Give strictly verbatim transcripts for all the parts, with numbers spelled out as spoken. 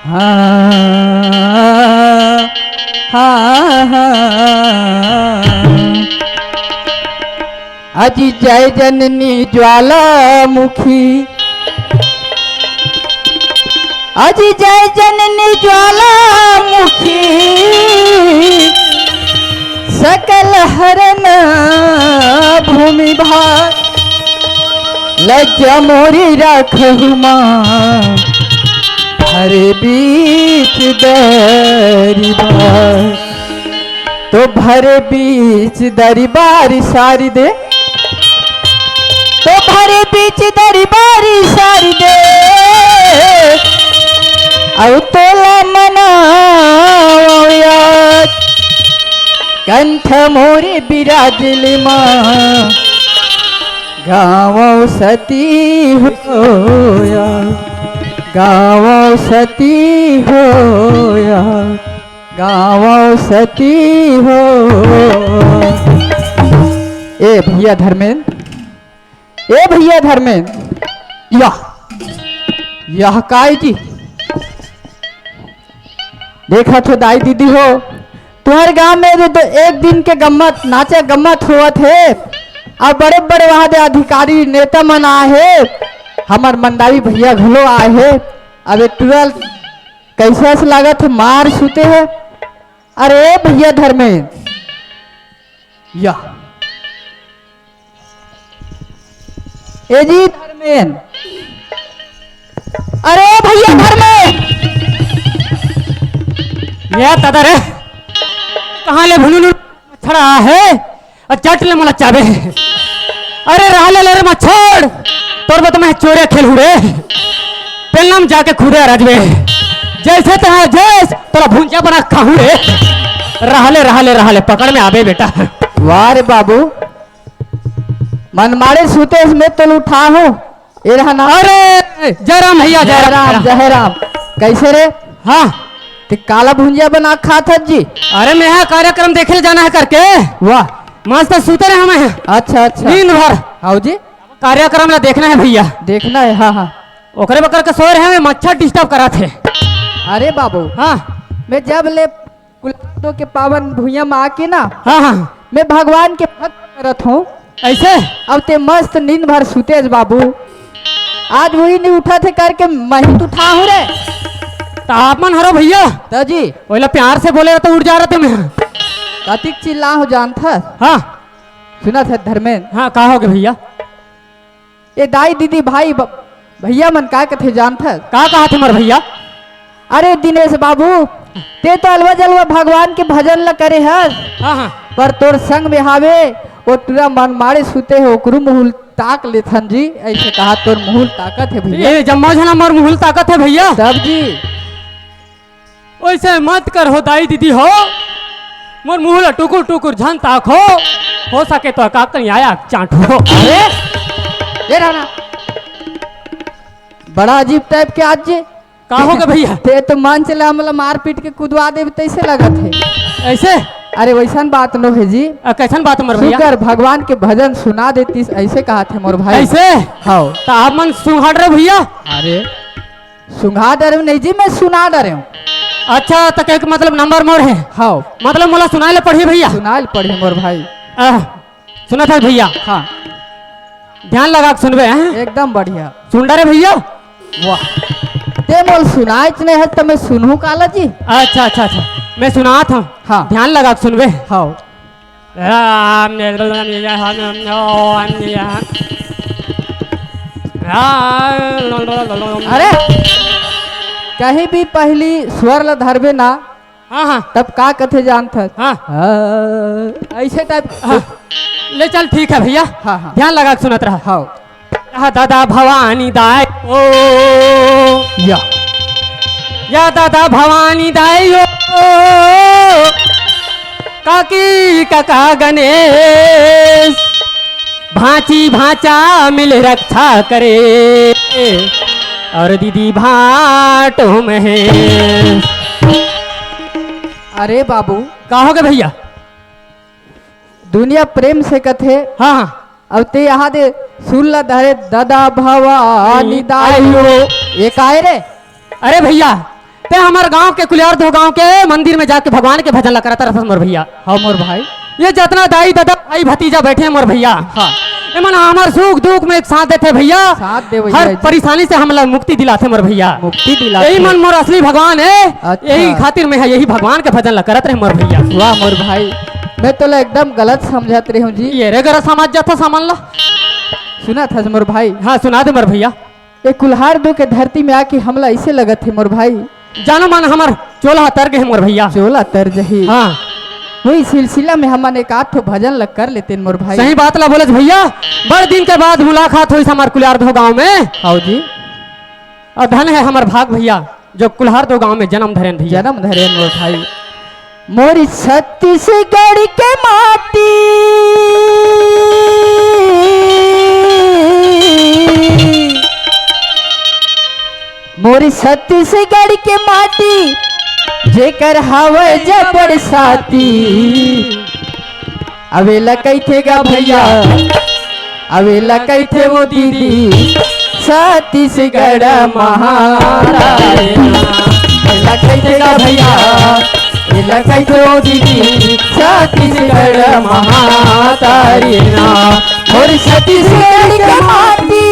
हाँ, हाँ, हाँ। अजी जय जननी ज्वालामुखी, अजी जय जननी ज्वालामुखी, सकल हरन भूमि भार। लज्जा मोरी राखहु माँ, भरे बीच दरिबार। तो भरे बीच दरिबार सारी दे, तो भरे बीच दरिबार सारी दे, अउ तोला मनावव याद। कंठ मोरे बिराजले माँ, गावव सती होया, गावव सती होया, गावव सती हो। ए भैया धर्मेंद्र, ए भैया धर्मेंद्र, यह, यह काय जी? देखत हो दाई दीदी हो, तुहर गांव में तो एक दिन के गम्मत, नाचा गम्मत होवत हे। अब बड़े-बड़े वहां दे अधिकारी, नेता मन आए हे, हमर मंडावी भैया घलो आए हे। अब ए टुरा ल कइसे अस लागत हे, मार सुते हे। अरे भैया धर्मेंद्र, या। ए जी धर्मेन। अरे भैया धर्मेन। ये दादा रे, कहाँ ले भुनुनु मच्छर आए हे? अउ चट ले मोला चाबे। अरे रहा ले रे मच्छर, तोर बर तो मैं चोरिया खेलहूँ रे। पेलना म जाके खुदे आ राजबे। जैसे तहाँ जैस तोला भुंजा बना खाहूँ रे। रहा ले, रहा ले, रहा ले, पकड़ में आबे बेटा। वाह रे बाबू, मनमाड़े सुतेस में तोला उठाहूँ। ए रहा ना। अरे जय राम भैया, जय जय राम, राम। जय राम। कैसे रे? हाँ। ते काला भुंजिया बना खात हस जी? अरे मैं हा कार्यक्रम देखे ले जाना हे करके। वाह। मस्त सुते रहे हमें। अच्छा, अच्छा। नींद भर। हाव जी। कार्यक्रम ला देखना हे भैया। देखना हे, हाँ, हाँ। ओकरे बकर के सोए रहे हमें, मच्छर disturb करात हे। अरे बाबू। हाँ। मैं जब ले कुलादो के पावन भुइयां म आके ना, हाँ, हाँ। मैं भगवान के भक्त करत हूँ। ऐसे? अब ते मस्त नींद भर सुतेस बाबू। आज वही नहीं उठत हे करके मैं ही तो उठाहूँ रे। त आप मन हरो भैया। त जी। ओला प्यार से बोले तो उठ जा रहे थे मैं। कतिक चिल्लाहूँ जानथस? हाँ। सुनत हस धर्मेन? हाँ, का होगे भैया? ए दाई, दीदी, भाई, ब-, भैया मन का कथे जानथस? का कहा थे मोर भैया? अरे दिनेश बाबू, ते तो अलवा जलवा भगवान के भजन ल करे हस, हाँ, हाँ। पर तोर संग में हावे, ओ टुरा मनमाड़े सुते हे, ओकरू मुहुल ताक लेथन जी, ऐसे कहा तोर मुहुल ताकत हे भैया। ए, जम्मा झना मोर मुहुल ताकत हे भैया। तब जी। ओइसे मत कर हो दाई दीदी हो, मोर मुँह ला टुकुर टुकुर झन ताक हो, हो सके तो का कहीं आया चाट हो। अरे, ये रहा ना। बड़ा अजीब type के आज जे। का होगे भैया? ते तो मान चले हमला मार पीट के कुदवा देबे तैसे लगत हे। ऐसे? अरे वैसन बात नो हे जी। अ, कैसन बात मोर भैया? शुक्र भगवान के भजन सुना देतिस, ऐसे कहा थे मोर भाई। ऐसे? हाँ। त आप मन सुंघाड़ रहे भैया? अरे। सुंघा डरेंव नहीं जी, मैं सुना डरेंव। अच्छा, त कहे के मतलब नंबर मोर हे। हाँ। मतलब मोला सुनाए ले पड़ही भैया। सुनाए ले पड़ही मोर भाई। आह, सुनत हस भैया। हाँ। ध्यान लगा के सुनबे, हैं? एकदम बढ़िया। सुन डरे भैया। वाह। ते मोला सुनाएच नहीं हस त मैं सुनहूँ काला जी। अच्छा, अच्छा, अच्छा। मैं सुनात हूँ। हाँ। ध्यान लगा के सुनबे। हाँ। अरे, कहीं भी पहली स्वर ला धरबे ना, हाँ, हाँ। तब का कथे जानथस? हाँ। हाँ, ऐसे type। हाँ। ले चल, ठीक है भैया। हाँ, हाँ। ध्यान लगा के सुनत रहा। हाँ। या दादा भवानी दाई ओ। या। या दादा भवानी दाई ओ। काकी काका गणेश। भांची भांचा मिल रक्षा करे। अउ दीदी भाटो महेश। अरे बाबू। का होगे भैया? दुनिया प्रेम से कथे। हाँ, हाँ। अब ते यहाँ दे सुन ला धरे दादा भवानी दाई ओ। ये काय रे? अरे भैया, ते हमर गांव के कुलियार दो गांव के मंदिर में जाके भगवान के भजन ला करत रहस मोर भैया। हाँ मोर भाई। ये जतना दाई ददा भाई भतीजा बैठे हैं मोर भैया। हाँ। ये मन हमर सुख दुख में एक साथ देथे भैया। साथ दे भैया हर जी। परेशानी से हमला मुक्ति दिलाथे मोर भैया। मुक्ति दिलाथे। यही मन मोर असली भगवान है। अच्छा। यही खातिर मैं यही भगवान के भजन ला करत रहे मोर भैया। वाह मोर भाई, मैं तोला एकदम गलत समझत रहे हूँ जी। ये रे गलत समझ जाता सामान ला। सुनत हस मोर भाई। हाँ सुना दे मोर भैया। ये कुल्हार दो के धरती में आके हमला ऐसे लगत हे मोर भाई। जानो मन हमर चोला तर गे हे मोर भैया। चोला तर जही। हाँ। वही सिलसिला में हमन एक आध ठो भजन ल कर लेतेन मोर भाई। सही बात ला बोलत भैया, बड़ दिन के बाद मुलाकात होइस हमर कुलारधो गांव में। हाव जी। अउ धन है हमर भाग भैया, जो कुल्हारधो गांव में जन्म धरेन भैया। जन्म धरेन मोर भाई। मोर छत्तीसगढ़ के माटी, मोर छत्तीसगढ़ के माटी, जेकर हवय जबड़ साथी। अवेला कहिथे गा भैया, अवेला कहिथे वो दीदी, छत्तीसगढ़ महाराज। अवेला कहिथे गा भैया, अवेला कहिथे वो दीदी, छत्तीसगढ़ महातारी ना। मोर छत्तीसगढ़ के माटी।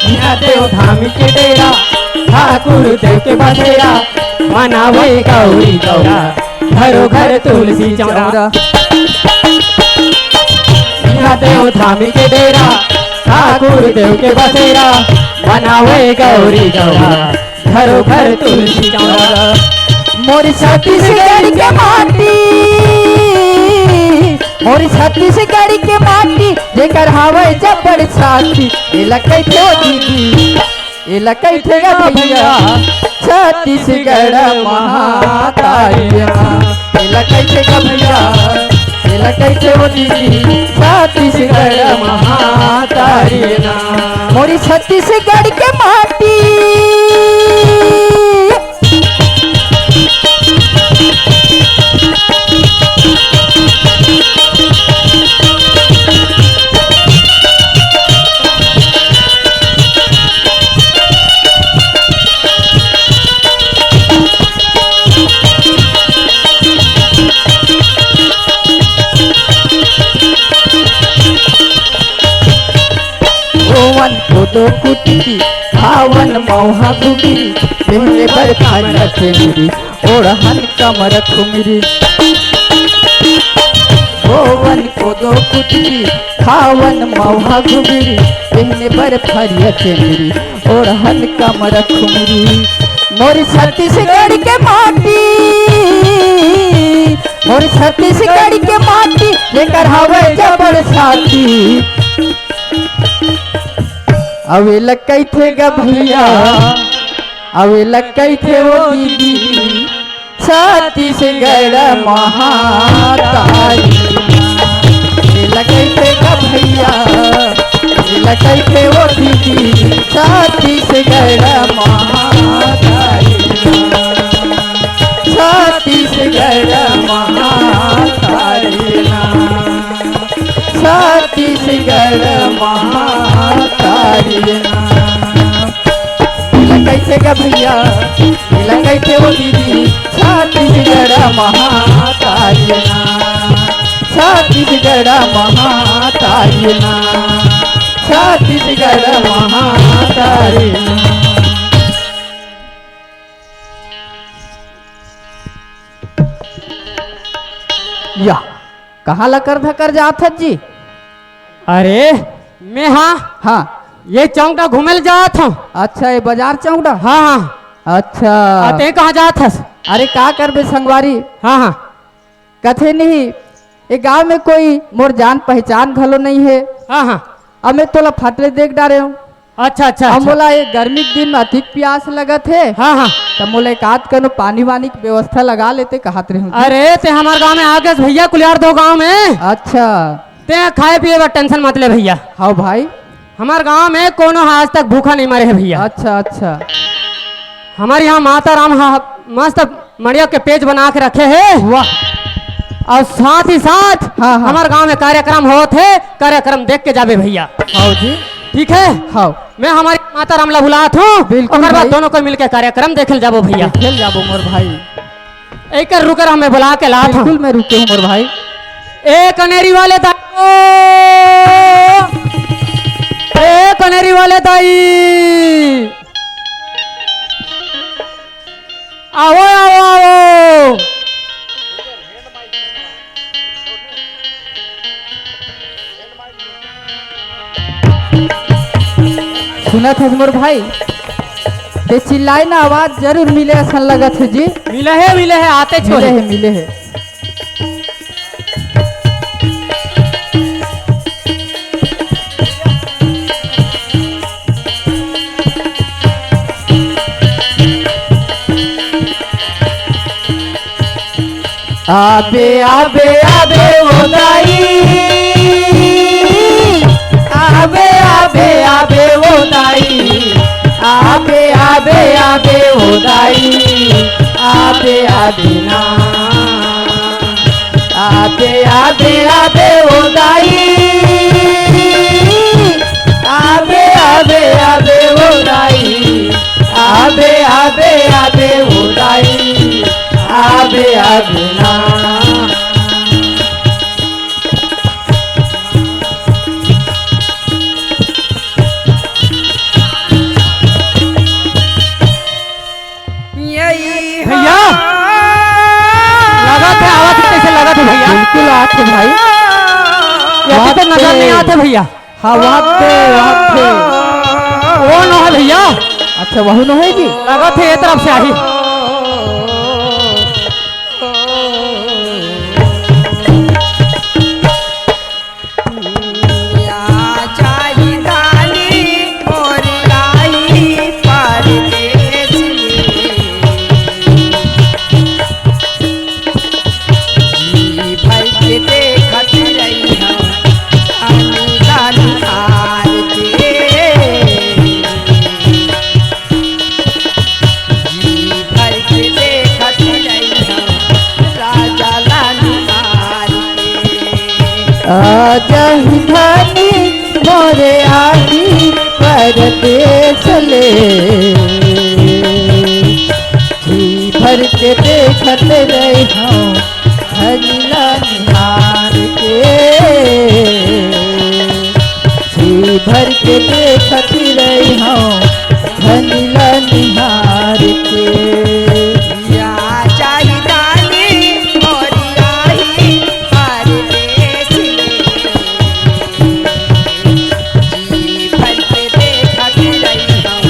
महादेव धाम के डेरा, ठाकुर देव के बसेरा, मनावे गौरी गौरा, घरो घर तुलसी चौरा। महादेव धाम के डेरा, ठाकुर देव के बसेरा, मनावे गौरी गौरा, घरो घर तुलसी चौरा। मोर छत्तीसगढ़ के माटी, मोर छत्तीसगढ़ के माटी, जेकर हावय जबड़ साथी, एला कहिथे ओ दीदी, एला कहिथे गा भैया, छत्तीसगढ़ महातारिया। एला कहिथे गा भैया, एला कहिथे ओ दीदी, छत्तीसगढ़ महातारिया। मोर छत्तीसगढ़ के माटी। ओवन कोदो कुटकी, खावन मौहा घुगरी, पेहने बर काला चुनरी, ओढ़हन कमर खुमरी। ओवन कोदो कुटकी, खावन मौहा घुगरी, पेहने बर फरिया चुनरी, ओढ़हन कमर खुमरी। मोर छत्तीसगढ़ के माटी, मोर छत्तीसगढ़ के माटी, जेकर हवय जबड़ साथी। अवेला कहिथे गा भैया, अवेला कहिथे ओ दीदी, छत्तीसगढ़ महातारी। अवेला कहिथे गा भैया, अवेला कहिथे ओ दीदी, छत्तीसगढ़ महातारी। छत्तीसगढ़ महातारी ना। छत्तीसगढ़ महातारी ना। एला कहिथे गा भैया, एला कहिथे ओ दीदी, छत्तीसगढ़ महातारी ना। छत्तीसगढ़ महातारी ना। छत्तीसगढ़ महातारी ना। या, कहाँ ला कर धकर जात हस जी? अरे, मैं हाँ, हाँ। ये चौक ला घूमे ला जात हूँ। अच्छा, ये बाजार चौक ला? हाँ, हाँ। अच्छा। आ, ते कहाँ जात हस? अरे, का करबे संगवारी? हाँ, हाँ। कथे नहीं, ये गांव में कोई मोर जान पहचान घलो नहीं है। हाँ, हाँ। अब मैं तोला फट ले देख डारे हूँ। अच्छा, अच्छा, अब अच्छा। मोला ये गर्मी के दिन में अधिक प्यास लगत हे। हाँ, हाँ। त मोला एक आध कनो पानी वानी के व्यवस्था लगा लेते कहत रहे हूँ। अरे, ते हमार गांव में आ गेस भैया, कुलियार दो गांव में। अच्छा। ते खाए पिए बर tension मत ले भैया। हाँ भाई। हमार गांव में कोनो आज तक भूखा नहीं मरे हे भैया। अच्छा, अच्छा। हमारे यहाँ माता राम हा, मस्त मड़िया के पेज बना के रखे हे। वाह। और साथ ही साथ हाँ, हाँ। हमारे गांव में कार्यक्रम होत हे, कार्यक्रम देख के जाबे भैया। हाँ जी। ठीक है? हाँ। मैं हमारी माता राम ला बुलात हूँ, बिल्कुल ओकर बाद भाई। दोनों को मिलके कार्यक्रम देखे ल जाबो भैया। देखे ल जाबो मोर भाई। एक रुक रहा, मैं बुला के लात हूँ। बिल्कुल मैं रुके हूँ मोर भाई। ए कनेरी वाले दाई, ए कनेरी वाले दाई, आवो, आवो, आवो। सुनत हस मोर भाई, ते चिल्लाई ना, आवाज जरूर मिले असन लगत हे जी। मिले हे, मिले हे, आते मिले छोरे। हे, मिले हे। आबे, आबे, आबे ओ दाई। आबे, आबे, आबे ओ दाई। आबे, आबे, आबे ओ दाई। आबे, आबे ना। आबे, आबे, आबे ओ दाई। आबे, आबे, आबे ओ दाई। आबे, आबे, आबे ओ दाई। आबे, आबे ना। भैया, लगत हे, आवत हे, कइसे लगत हे भैया? बिल्कुल आवत हे भाई। ये अभी तक नजर नहीं आत हे भैया। हाँ, वहाँ पे, वहाँ पे। वो नो हे भैया। अच्छा, वहू नो हे जी? लगत हे, ये तरफ से आही। आ जाही धनी मोरे आही परदेस ले। जी भर के देखत रहिहौं धनी ला निहार के। जी भर के देखत रहिहौं धनी ला निहार के। या चाही दानी मोरी आही परदेस ले। जी भर के देखत रहिहौं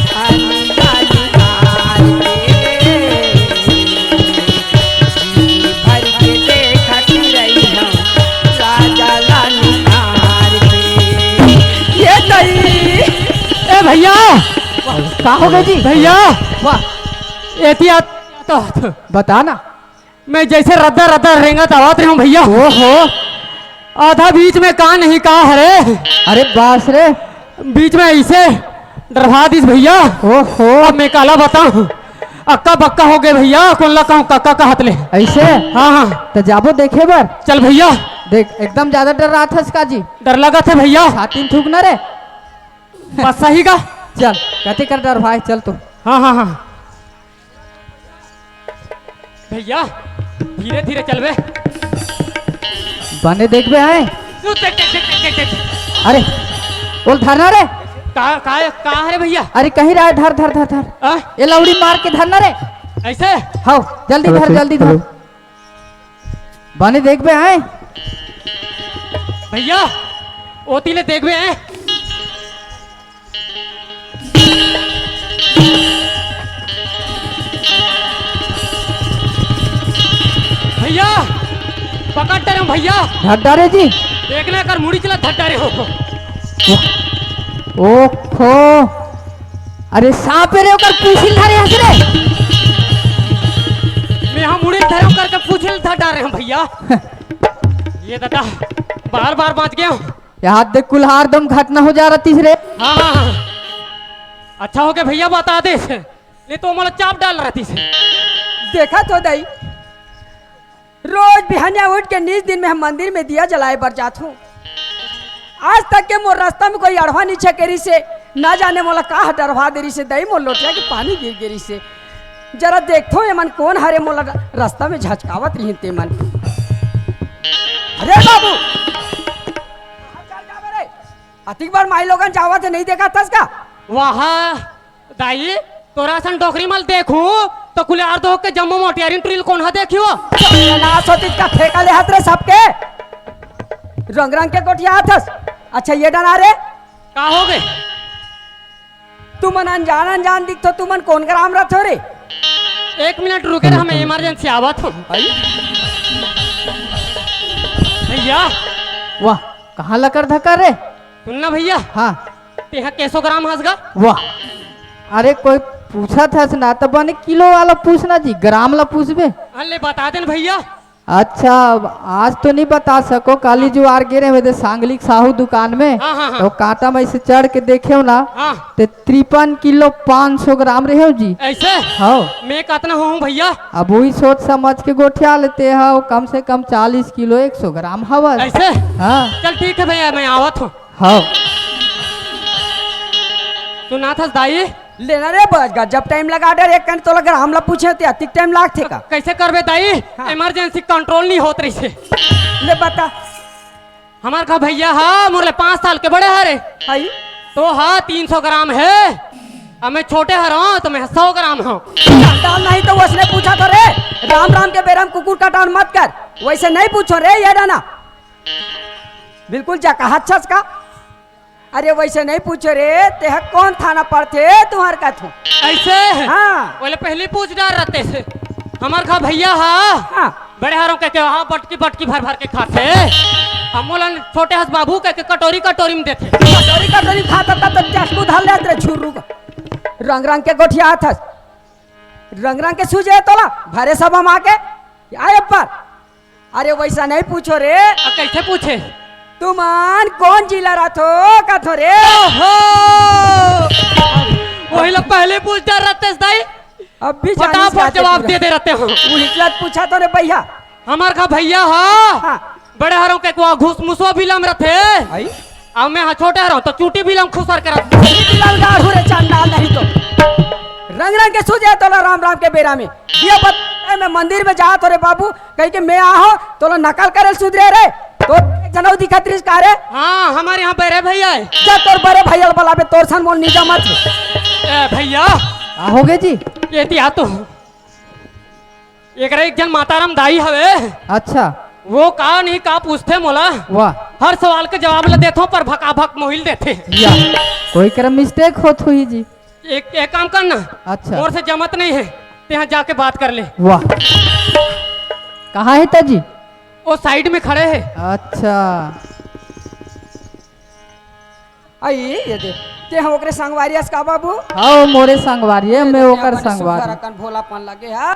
धनी ला निहार के। जी भर के देखत रहिहौं राजा ला निहार के। ये दई। ए भैया। का हो गए जी? भैया। वाह। एती आत-, आत-, आत। बता ना। मैं जैसे रद्दा रद्दा रेंगत आवत रहे हूँ भैया। ओहो। आधा बीच में का नहीं का हरे। अरे बास रे। बीच में ऐसे डरवा दिस भैया। ओहो। अब मैं काला बताऊँ, अक्का बक्का हो गए भैया, कोन ला कहूँ कक्का कहत ले। ऐसे? हाँ, हाँ। तो जाबो देखे बर। चल भैया। देख, एकदम ज्यादा डर्राथस का जी? डर लगत हे भैया। छाती में थूक ना रे। बस सही का? चल, कते कर डर भाई, चल तो। हाँ, हाँ, हाँ। भैया, धीरे धीरे चलबे। बने देखबे आए। तू देख, देख, देख, देख, देख, देख। अरे, ओला धरना रे। का, का, का हरे भैया? अरे कहीं रहा, धर, धर, धर, धर। आ? ये लौड़ी मार के धरना रे। ऐसे? हाँ, जल्दी चलो धर, ठीक, जल्दी धर। चलो। बने देखबे आए। भैया, ओती ले देखबे आए। भैया, पकड़ डरे हूँ भैया। धर डारे जी। देखना कर मुड़ी चला धर डारे हो। ओफो, अरे सांप रे, ओकर पूछी ल धरे हस रे। मैं हम मुड़ी ल धरे करके पूछी ल धर डारे हंव भैया। ये दादा, बार बार बांच गेंव। यार देख, कुल्हार दम घटना हो जा रहतिस रे। हाँ, हाँ, हाँ। अच्छा हो गया भैया बता देस, नहीं तो मोला चाप डाल रहतिस। देखत हो दाई, रोज बिहनिया उठ के निज दिन में हम मंदिर में दिया जलाए बर जात हंव। आज तक के मोर रास्ता में कोई अड़वा नइ छेके रिहिसे, ना जाने मोला का डरवा दे रिहिसे, दाई मोर लोटिया के पानी गिर गे रिहिसे। जरा देखथंव एमन कोन हरे मोला रास्ता में झचकावत रिहिन तेमन। अरे बाबू, कहाँ चल जाबे रे? अतिक बार माईलोगन जावत हे, नइ देखत हस का? वाह दाई, तोर असन डोकरी मन ल देखहूं त कुल्हार धोंक के जम्मो मोटियारिन टुरी ल कोन ह देखही वो? नास होतिस का, ठेका लेहत रे सबके। रंग रंग के गोठियाथस। अच्छा ये डहन आ रे। का होगे? तुमन अनजान अनजान दिखथो, तुमन कोन ग्राम रथो रे? एक मिनट रुके रे, मैं emergency आवत हंव। भैया। वाह, कहाँ लकर धकर रे? सुन ना भैया। हाँ। तेहा के सौ ग्राम हस गा? वाह, अरे कोई पूछत हस ना त बने किलो वाला पूछना जी, ग्राम ला पूछबे। अरे बता देन भैया। अच्छा, आज तो नइ बता सकों, काली जुआर गे रहेंव एदे सांगली के साहू दुकान में, हाँ, हाँ, हाँ। त कांटा में अइसे चढ़ के देखेंव ना, हाँ। त तिरपन किलो पाँच सौ ग्राम रहेंव जी। अइसे? हाँ। मैं कतना होहूं भैया? अब वही सोच समझ के गोठिया ले तेहा, कम से कम चालीस किलो एक सौ ग्राम हवस। अइसे? हाँ। चल ठीक हे भैया, मैं आवत हंव। हाँ। सुनथस दाई? ले ना रे बस, गजब टाइम लगा डरे, एक कन तोला ग्राम ला पूछे ते अतिक टाइम लागथे का? कइसे करबे दाई? हाँ। Emergency control नइ होत रिहिसे। ले बता। हमर घर भैया हा, मोर ले पाँच साल के बड़े हरे। हई? त हा तीन सौ ग्राम हे, अब मैं छोटे हरंव त मैं सौ ग्राम हंव। चंडाल नहीं तो वइसने पूछत हों रे, राम राम के बेरा में कुकुर कटान मत कर, वइसे नइ पूछों रे ये डहन। बिल्कुल जकाहत हस का। अरे वइसे नइ पूछों रे, तेहा कोन थाना पड़थे तुंहर कथों। अइसे? हाँ। ओला पहिली पूछ डार रहतेस। हमर घर भैया हा, हाँ। बड़े हरंव कहिके, हाँ, बटकी बटकी भर भर के खाथे। अउ मोला छोटे हस बाबू कहिके कटोरी कटोरी में देथे। कटोरी कटोरी खाता त चस्कू धर लेत रे छुर्रू का। रंग रंग के गोठियाथस। रंग रंग के सूझे तोला, भरे सभा में आके, आय अब्बर। अरे वइसा नइ पूछों रे। आ, कइसे पूछे? तुमन कोन जिला रथो कथों रे? ओहो! वही लोग पहले पूछ डार रहतेस दाई। अब भी जानिस फटाफट जाते जवाब पूरा। दे दे रहते हो। उही ला पूछत हों रे भैया। हमर घर भैया हा। हाँ। बड़े हरंव कहिके वो घुसमुसवा बिला में रथे। आई? अउ मैं हा छोटे हरंव त चूंटी बिला में खुसर के रथे। चूंटी बिला में गाड़हूं रे चंडाल नहीं तो। रंग रंग के सूझे तोला राम राम के बेरा में। ये बत-, ए, मैं मंदिर में जात हों रे बाबू, कहिके मैं आहों, तोला नकल करे ल सुधरे रे। तो एक जनऊ दिखत रिहिस का रे? हाँ, हमर यहाँ बड़े भैया हे। जा तोर बड़े भैया ल बलाबे, तोर सन मोर निजा मत हे। ए भैया। का होगे जी? ये तिया तो एकरा एक झन माताराम दाई हवे। अच्छा। वो का नहीं का पूछथे मोला। वाह। हर सवाल के जवाब ला देथों, पर भकाभक मोहिल देथे। या, कोई करा mistake होत होही जी। एक, एक काम कर ना। अच्छा। मोर से जमत नहीं हे, तेहा जाके बात कर ले। वाह। कहाँ हे ता जी? वो side में खड़े हे। अच्छा। आई, ये दे। तेहा ओकरे संगवारी अस का बाबू? हाँ, मोरे संगवारी हे, ये मैं दे, ओकर अपन सुघर संगवारी। अकन भोलापन लगे हे।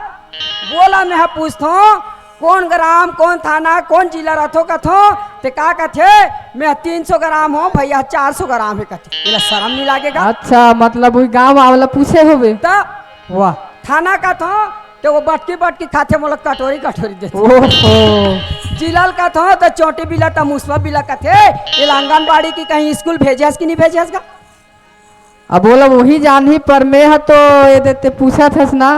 बोला मैं हा पूछथों, कोन ग्राम, कोन थाना, कोन जिला रथो कथों, ते का कथे, मैं तीन सौ ग्राम हंव, भैया चार सौ ग्राम हे कथे। एला शरम नइ लागे का? अच्छा, मतलब वही गाँव वाला पूछे होबे? त वाह। थाना कथों, त वो बटकी बटकी खाथे, मोला कटोरी कटोरी देथे। ओहो। जिला ल कथों, त चोटी बिला, त मुसवा बिला कथे। एला आंगनबाड़ी कि कहीं स्कूल भेजे हस कि नइ भेजे हस का? अब ओला वही जानही, पर मैं हा तो ये दे ते पूछत हस ना,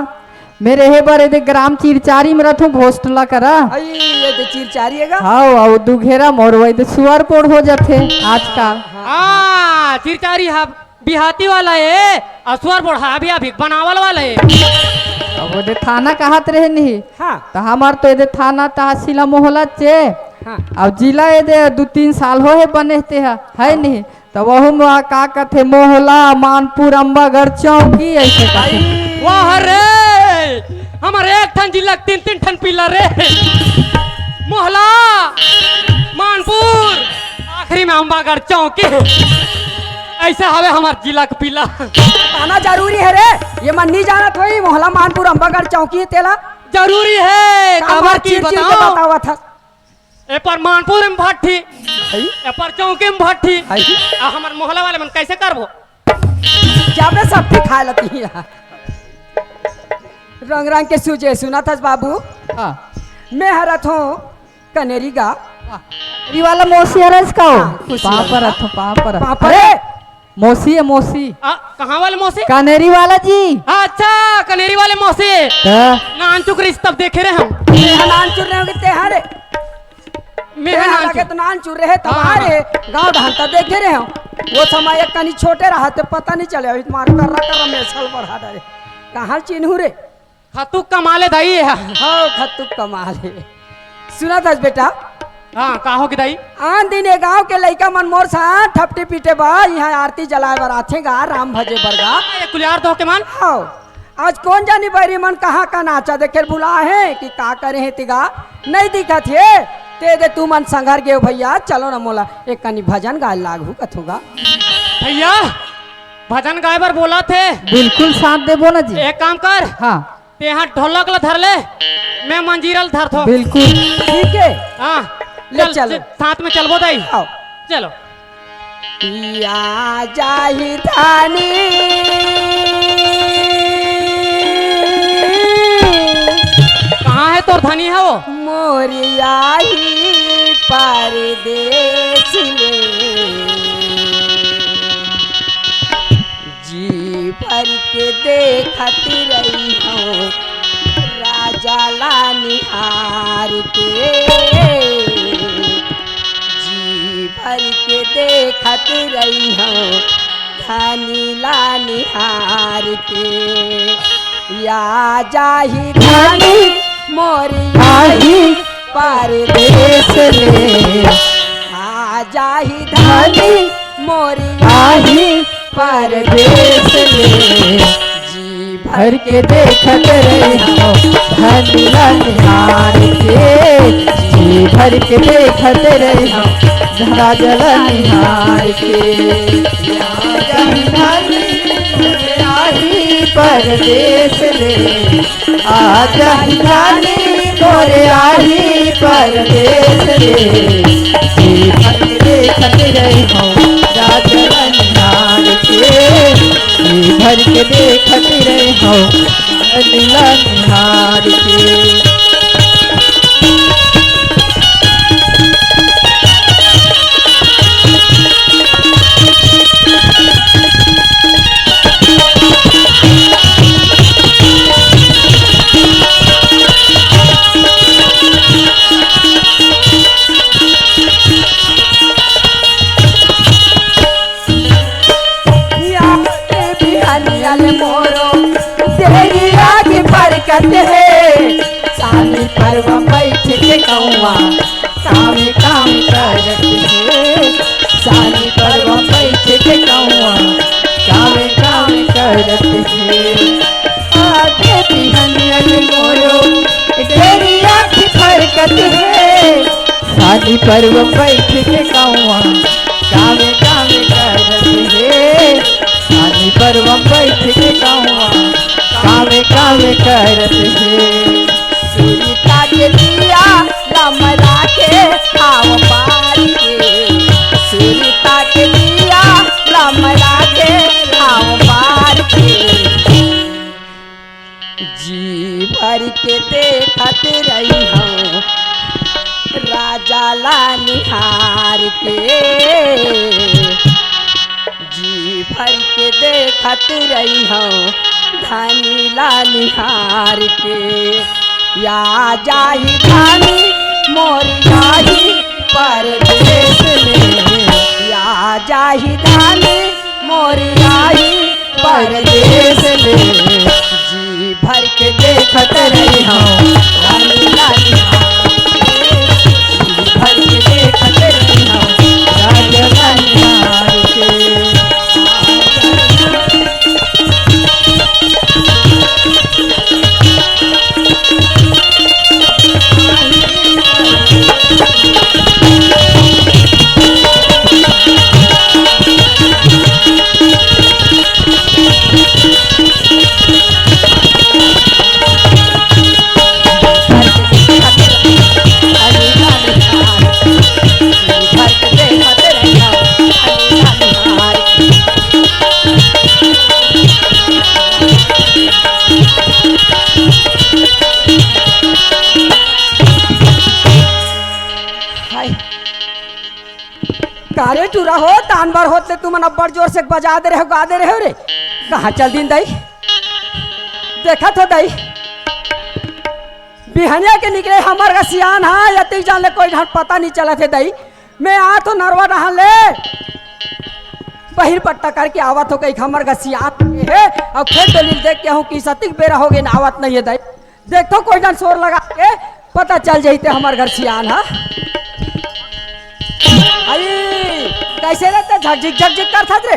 मैं रहे बर ये दे ग्राम चिरचारी में रथों, घोसटला करा। आई, ये दे चिरचारी हे गा? हाँ, अउ दुघेरा मोर वही दे सुअर बोड़ हो जाथे आजकल। हाँ, चिरचारी हा बिहाती वाला हे, अउ सुअर बोड़ हा अभी अभी बनावल वाला हे। अब वो दे थाना कहत रहे नहीं। हाँ। त हमर तो ये दे थाना तहसील मोहला चे। हाँ। अब जिला ये दे दू तीन साल होहे बने ते हा, हे नहीं? त वहू में का कथे, मोहला, मानपुर, अम्बागढ़ चौकी, अइसे कथे। वाह रे, हमर एक ठन जिला तीन तीन ठन पिला रे। मोहला, मानपुर, आखिरी में अम्बागढ़ चौकी। ऐसे हवे हमर जिला के पीला। आना जरूरी हे रे। ये मन नहीं जानत होही, मोहला मानपुर अम्बागढ़ चौकी हे तेला। जरूरी हे, काबर काबर की चिर चिर के बताओ? बतावत हस। ए पर मानपुर में भट्ठी, हई? ए पर चौकी में भट्ठी। हई? आ हमर मोहला वाले मन कैसे करबो? क्या बे सब खाए लती है? रंग रंग के सूझे सुनत हस बाबू। हाँ। मैं हरत हूँ कनेरी गा। कनेरी वाला मौसी हरस का हो? हाँ, खुशी पाँव वाला। परत हो, पाँव परत। पाँव अरे! परत। मौसी हे, मौसी। आ, कहाँ वाले मौसी? कनेरी वाला जी। अच्छा, कनेरी वाले मौसी। त? नानचुक रिश्ता देखे रहे हम। तेहा नानचुर रहे होगे, तेहा रे। मैं तेहा नानचुर। लगे तो नानचुर रहे, तब हाँ, आ हाँ। रहे। गाँव धान त देखे रहे हम। वो समय एक कनी छोटे रहा, ते पता नहीं चले। अभी तुम्हारे कर्रा कर्रा में सल बढ़ा डरे। कहाँ चिन्हू रे? खतुक कमाले दाई हे। हाँ, खतुक कमाले। सुनत हस बेटा? हाँ, का हो गे दाई? आन दिन ये गांव के लइका मन मोर साथ थपटी पीटे बा, इहाँ आरती जलाए बर आथे गा, राम भजे बर गा। ये कुलियार दो के मन? हाँ। आज कोन जानी बैरी मन कहाँ का नाचा देखे बुला हे कि का करे हे तिगा, नहीं दिखत हे। ते दे तू मन संघर गेव भैया, चलो ना मोला एक कनी भजन गाए लागहू कथूँ गा। भैया, भजन गाए बर बोलत हे। बिल्कुल साथ देबो ना जी। एक काम कर, हाँ। तेहा ढोलक ला धर ले, मैं मंजीरा ला धरथों। बिल्कुल। ठीक हे। हाँ। ले चल, चलो। साथ में चलबो दाई। आओ। चलो। या जाही धानी। कहाँ हे तोर धनी हे वो? मोर आही परदेस में। जी भर के देखत रहिहौं राजा ला निहार के। जी भर के देखत रहिहौं धनी ला निहार के। या जाही धनी मोरी आही परदेस ले। आ जाही धनी मोरी आही परदेस ले। जी भर के देखत रहिहौं धनी ला निहार के। जी भर के देखत रहिहौं राजा ला निहार के। या जाही धनी मोरी आही परदेस ले। आ जाही धनी मोरे आही परदेस ले। जी भर के देखत रहिहौं राजा ला निहार के। जी भर के देखत रहिहौं धनी ला निहार के। या के बिहानिया ले मोरो, तेरी आगे बरकत हे। सानी परवा बैठ के कौआ, कामे काम करत हे। सानी परवा बैठ के कौआ, कामे काम करत हे। आगे बिहानिया ले मोरो, तेरी आगे बरकत हे। सानी परवा बैठ के कौआ, कामे कामे करत हे। सानी परवा बैठ के कौआ, कामे कामे करत हे। सुरता के दिया लमरा के आव बार के। सुरता के दिया लमरा के आव बार के। जी भर के देखत रहिहौं राजा ला निहार के। जी भर के देखत रहिहौं धनी ला निहार के। या जाही धनी मोरी आही परदेस में। या जाही धनी मोरी आही परदेस में। जी भर के देखत रहिहौं धनी ला निहार के। जी भर के देखत रहिहौं राजा ला निहार के। का रे टूरा हो, तान भर होत ले तुमन अब्बड़ जोर से बजा दे रहे हो, गा दे रहे हो रे। कहाँ चल दिन दाई? देखत हो दाई, बिहनिया के निकले हमर गा सियान हा, अतिक जान ले कोई ढंग पता नहीं चलत हे दाई। मैं आत हो नरवा डहान ले, बहिर पट्टा करके आवत हो कही हमर गा सियान हे, अउ खेत डोली ल देख के आहूँ कि सतिक बेरा हो गे न, आवत नहीं हे दाई। देख तो कोई ढंग सोर लगा के पता चल जाई ते हमर गा सियान हा। आई, कैसे रे ते झकझिक झकझिक करत हस रे?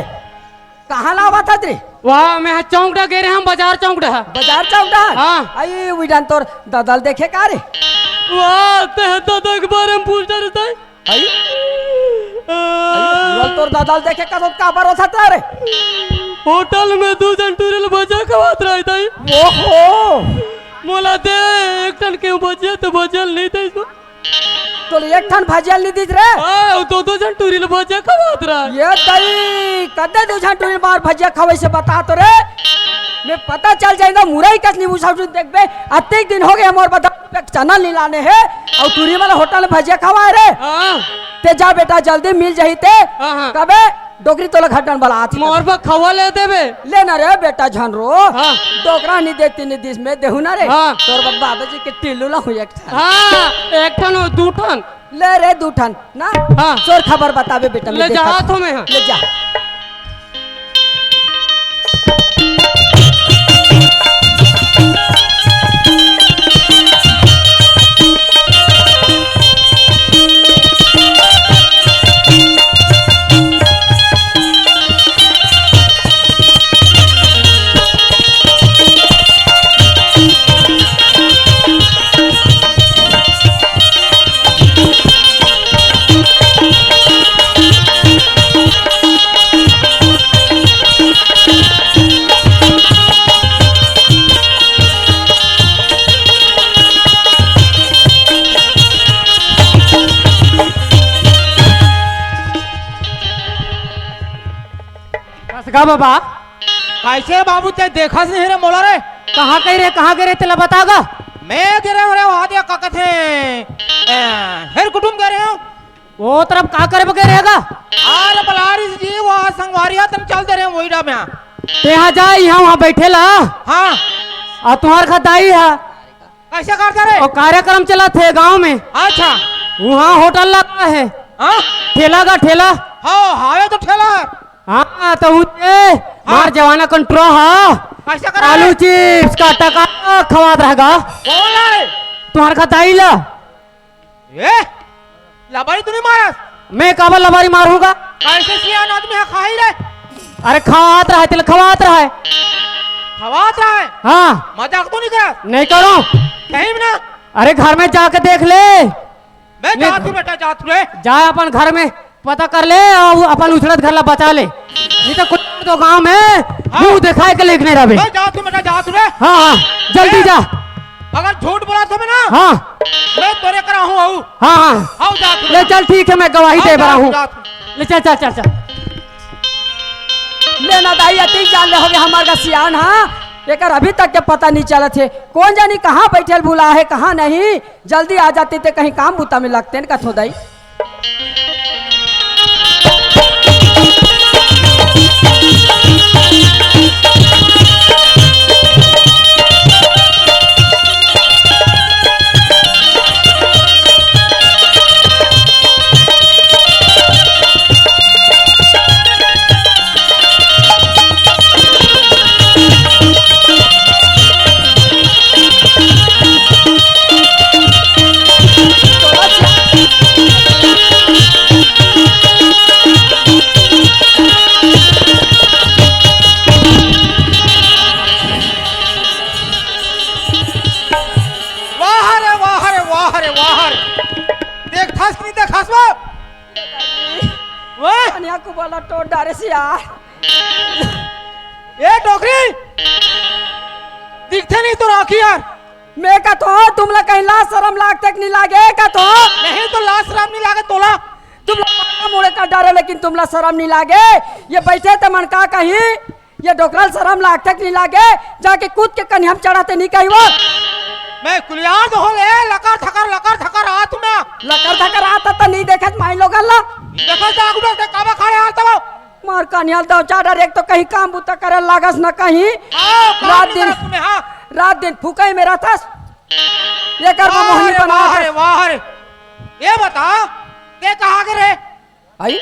कहाँ ला आवत हस रे? वाह, मैं हा चौक डहा गे रहे हँव, बाजार चौक डहा। बाजार चौक डहा? हाँ। आई, उही डहन तोर ददा ल देखे का रे? वाह, ते हा ददा के बारे में पूछ डरे ते। आई? आई, उही डहन तोर ददा ल देखे का तो काबर होत हस रे? होटल में दू झन टूरी ल भजिया खवात रहे ते। ओहो। मोला दे एक ठन के भजिया, त भजिया ल नहीं दे। तोला एक ठन भजिया ल नहीं दिस रे? हाँ, दो दो झन टूरी ल भजिया खवात रहे। ये दाई, कदे दू झन टूरी ल मार भजिया खवाइस बता तो रे। मैं पता चल जाही ना, मुरई कस नींबू साउचुन देखबे। अतेक दिन हो गे हमर बता चना नहीं लाने हे, अउ टूरी मन होटल में भजिया खवाए रे। हाँ। ते जा बेटा, जल्दी मिल जाही ते। हाँ, हाँ। कबे डोकरी तोला घर डहन बलात हे। मोर बर खवा ले देबे। ले ना रे बेटा, झन रो। हाँ। डोकरा नहीं देती नहीं दिस, मैं देहूँ ना रे। हाँ। तोर बर दादाजी के टिल्लू लाहूँ एक ठन। हाँ, एक ठन हो, दू ठन। ले रे, दू ठन ना। हाँ। सोर खबर बताबे बेटा, मैं ले देखत जात हँव मैं, हाँ। ले जा। बस गा बाबा। कैसे बाबू, ते देखस नहीं रे मोला रे? कहाँ गए रे, कहाँ गए रे, तेला बता गा। मैं गे रहेंव रे, वहाँ दे का कथे, ए, हेर कुटुम गे रहेंव। वो तरफ का करे गे रहे गा? अरे बलारिस जी, वो संगवारी हा, तन चल दे रहे हैं, वही डहन में। ते हा जा, यहाँ वहाँ बैठे ला। हाँ। अउ तुम्हर खा दाई हा। कैसे करता रे? अउ कार्यक्रम चलत हे गाँव में। अच्छा। वहाँ होटल लगा हे। हाँ? ठेला गा, ठेला। हाँ, हावे तो ठेला हे। हाँ, तो उते हाँ। मार जवाना कंट्रो हा। कैसे करा आलू रे? चिप्स का टका खवात रहे गा। कौन ला रे? तुम्हर खा दाई ला। ए, लबारी तो नहीं मारस? मैं काबर लबारी मारहूँ गा? कैसे सियान आदमी हा खाही रे? अरे खात रहे, तेला खवात रहे। खवात रहे? हाँ। मजाक तो नहीं करस? नहीं करों। सही में ना? अरे घर में जाके देख ले। मैं नहीं। जात हूँ बेटा, जात हूँ रे। जा अपन घर में पता कर ले अउ अपन उछड़त घर ला बचा ले। नहीं तो कुछ तो गाँव में हाँ। मुँह देखाए के लेके नहीं रहबे। मैं जात हूँ बेटा, जात हूँ रे। हाँ, हाँ, जल्दी ए, जा। अगर झूठ बोलत होबे ना, हाँ। मैं तोरे करा हूँ, हूँ। हाँ, हाँ। आओ, जा तू। ले चल, ठीक है, मैं गवाही हाँ, दे बर जा, आहूँ। जा तू। ले चल, चल, चल, चल। ले ना दाई, अतिक जान ले होगे हमर गा सियान हा। एकर अभी तक के पता नहीं चलत हे। कौन जानी कहाँ बैठे ल भुला हे, कहाँ नहीं। जल्दी आ जाती ते कहीं काम बुता में लगते न कथो दाई। वाह रे, वाह रे, वाह रे, वाह रे। देखथस कि नहीं देखथस वो? वाह। कन्या को बोला टोट डारे से यार। ए डोकरी, दिखथे नहीं तोर आँखी यार। मैं कथों, तुमला कहीं लाज सरम लागथे कि नहीं लागे कथों? नहीं तो लाज सरम नहीं लागे तोला। तुमला मुड़े कर डारे, लेकिन तुमला सरम नहीं लागे। ये बैठे ते मन का कहीं, ये डोकरा ल सरम लागथे कि नहीं लागे? जाके कूद के कन्हैया म चढ़ाथे नहीं कही वो। मैं कुलियार तो हो ले, लकर थकर, लकर थकर आत हूँ मैं। लकर थकर आत त नहीं देखत माई लोगन ला। देखो, जागू में से काबा खड़े हाल तब। मार कानियाल दो चार डर, एक तो कहीं काम बुता करे लागस न कहीं। आओ, काम रात नहीं दिन, करत तुम्हें, हाँ। रात दिन फुकई में रहतस। ये कर वो वाह मोहनी रे, बना वाह के। रे, वाह रे। ये बता, ते कहाँ के रे? आई,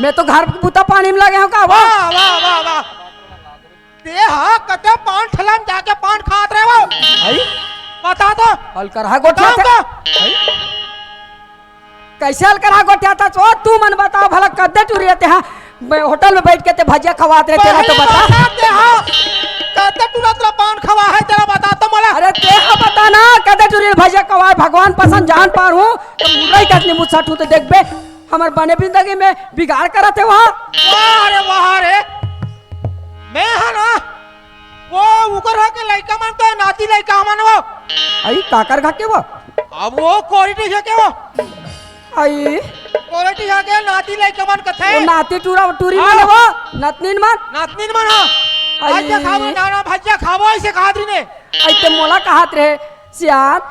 मैं तो घर बुता पानी में लगे हूँ का वो? वाह, वाह, वाह, वाह। ते हा कते पान ठेला में जाके पान खात रहे वो? आई? बता तो। अलकरहा गोठिया बताऊं थे। का? आई? कैसे अलकरहा गोठिया था? ओ, तू मन बताओ भला, कद्दे टूरी रहते हैं, मैं होटल में बैठ के ते भजिया खवात रहे, तेरा तो पहली बता। बात ते हा, कद्दे टूरा तेरा पान खवा है, तेरा बता तो मोला। अरे ते हा बता ना, कद्दे टूरी भजिया खवाए, भगवान पसंद जान पार हूँ, तो मुरई कटनी मुझसा ठू तो देख बे, हमर बने जिंदगी में बिगाड़ करत हे वहाँ। वाह रे, वाह रे। मैं हा ना, वो उकर हा के लइका मन तो नाती लइका मन वो। आई काकर घर के वो? अब वो कोरिटी हा के वो। आई कोरिटी हा के नाती लइका मन कथे। वो नाती टूरा, टूरी हाँ। मन वो, नतनीन मन। नतनीन मन, हाँ। आई। भजिया खाबो, नाना भजिया खाबो, ऐसे कहा थे ने। आई ते मोला कहत रहे, सियान,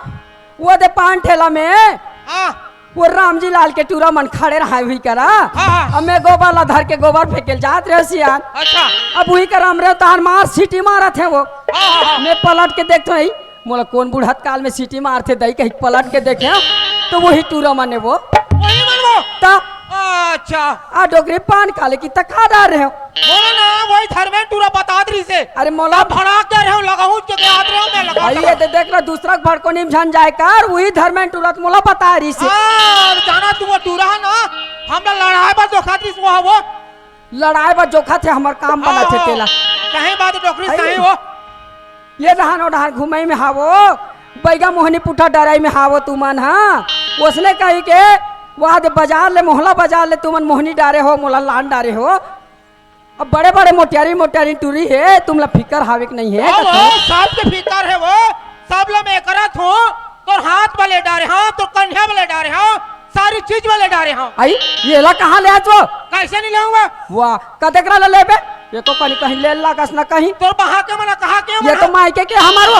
वो दे पान ठेला में। हाँ। वो रामजी लाल के टूरा मन खड़े रहा हुई करा। हाँ, हाँ। अब मैं गोबर ला धर के गोबर फेंके ल जात रहे सियान। अच्छा। अब वही करा हमरे तहार मार सीटी मारत हे वो। हाँ, हाँ, हाँ। मैं पलट के देखत हूँ, "ई मोला कौन बुढ़त काल में सीटी मारथे दई?" कहीं पलट के देखे तो वही टूरा मन हे वो। वही मन वो? ता। अच्छा। आ डोकरी पान खा ले कि तका डार रहे हो। बोलो ना, वही धर्मेन टूरा बतात रहिसे। अरे मोला अब भड़ाक दे रहे हो, लगाहूं के याद रहे हो, मैं लगा भाई, ये दे देख ना, दूसरा के भड़कोनी में झन जाए कर, वही धर्मेन टूरा त मोला बता रहिसे। हाँ, जाना तू वो टूरा है ना, हमरा लड़ाई बर जोखा दिस वो, वो। लड़ाई बर जोखा थे, हमर काम बना थे हाँ, तेला। सही बात है, डोकरी अरे, सही हो। ये डहान ओ डहान घुमई में हावो, बैगा मोहनी पुठा डराई में हावो तुमन, हाँ। ओसने कही के, वहाँ दे बाजार ले, मोहला बाजार ले तुमन मोहनी डारे हो, मोला लान डारे हो। अब बड़े-बड़े मोटियारी, मोटियारी टूरी हे, तुमला फिकर हावे के नहीं हे, ओ, कथो? वो सब के फिकर हे वो, सब ला मैं करत हूँ, तोर हाथ में ले डारे हूँ, तोर कंधिया में ले डारे हूँ, सारी चीज में ले डारे हूँ। आई, ये ला कहाँ ले आज वो? कैसे नहीं लेऊंगा? वाह, कतेक ला लेबे? ये तो कहीं, कहीं ले लागस ना कहीं। तोर बहा के मना, कहा के ये मना? तो मायके के हमारो।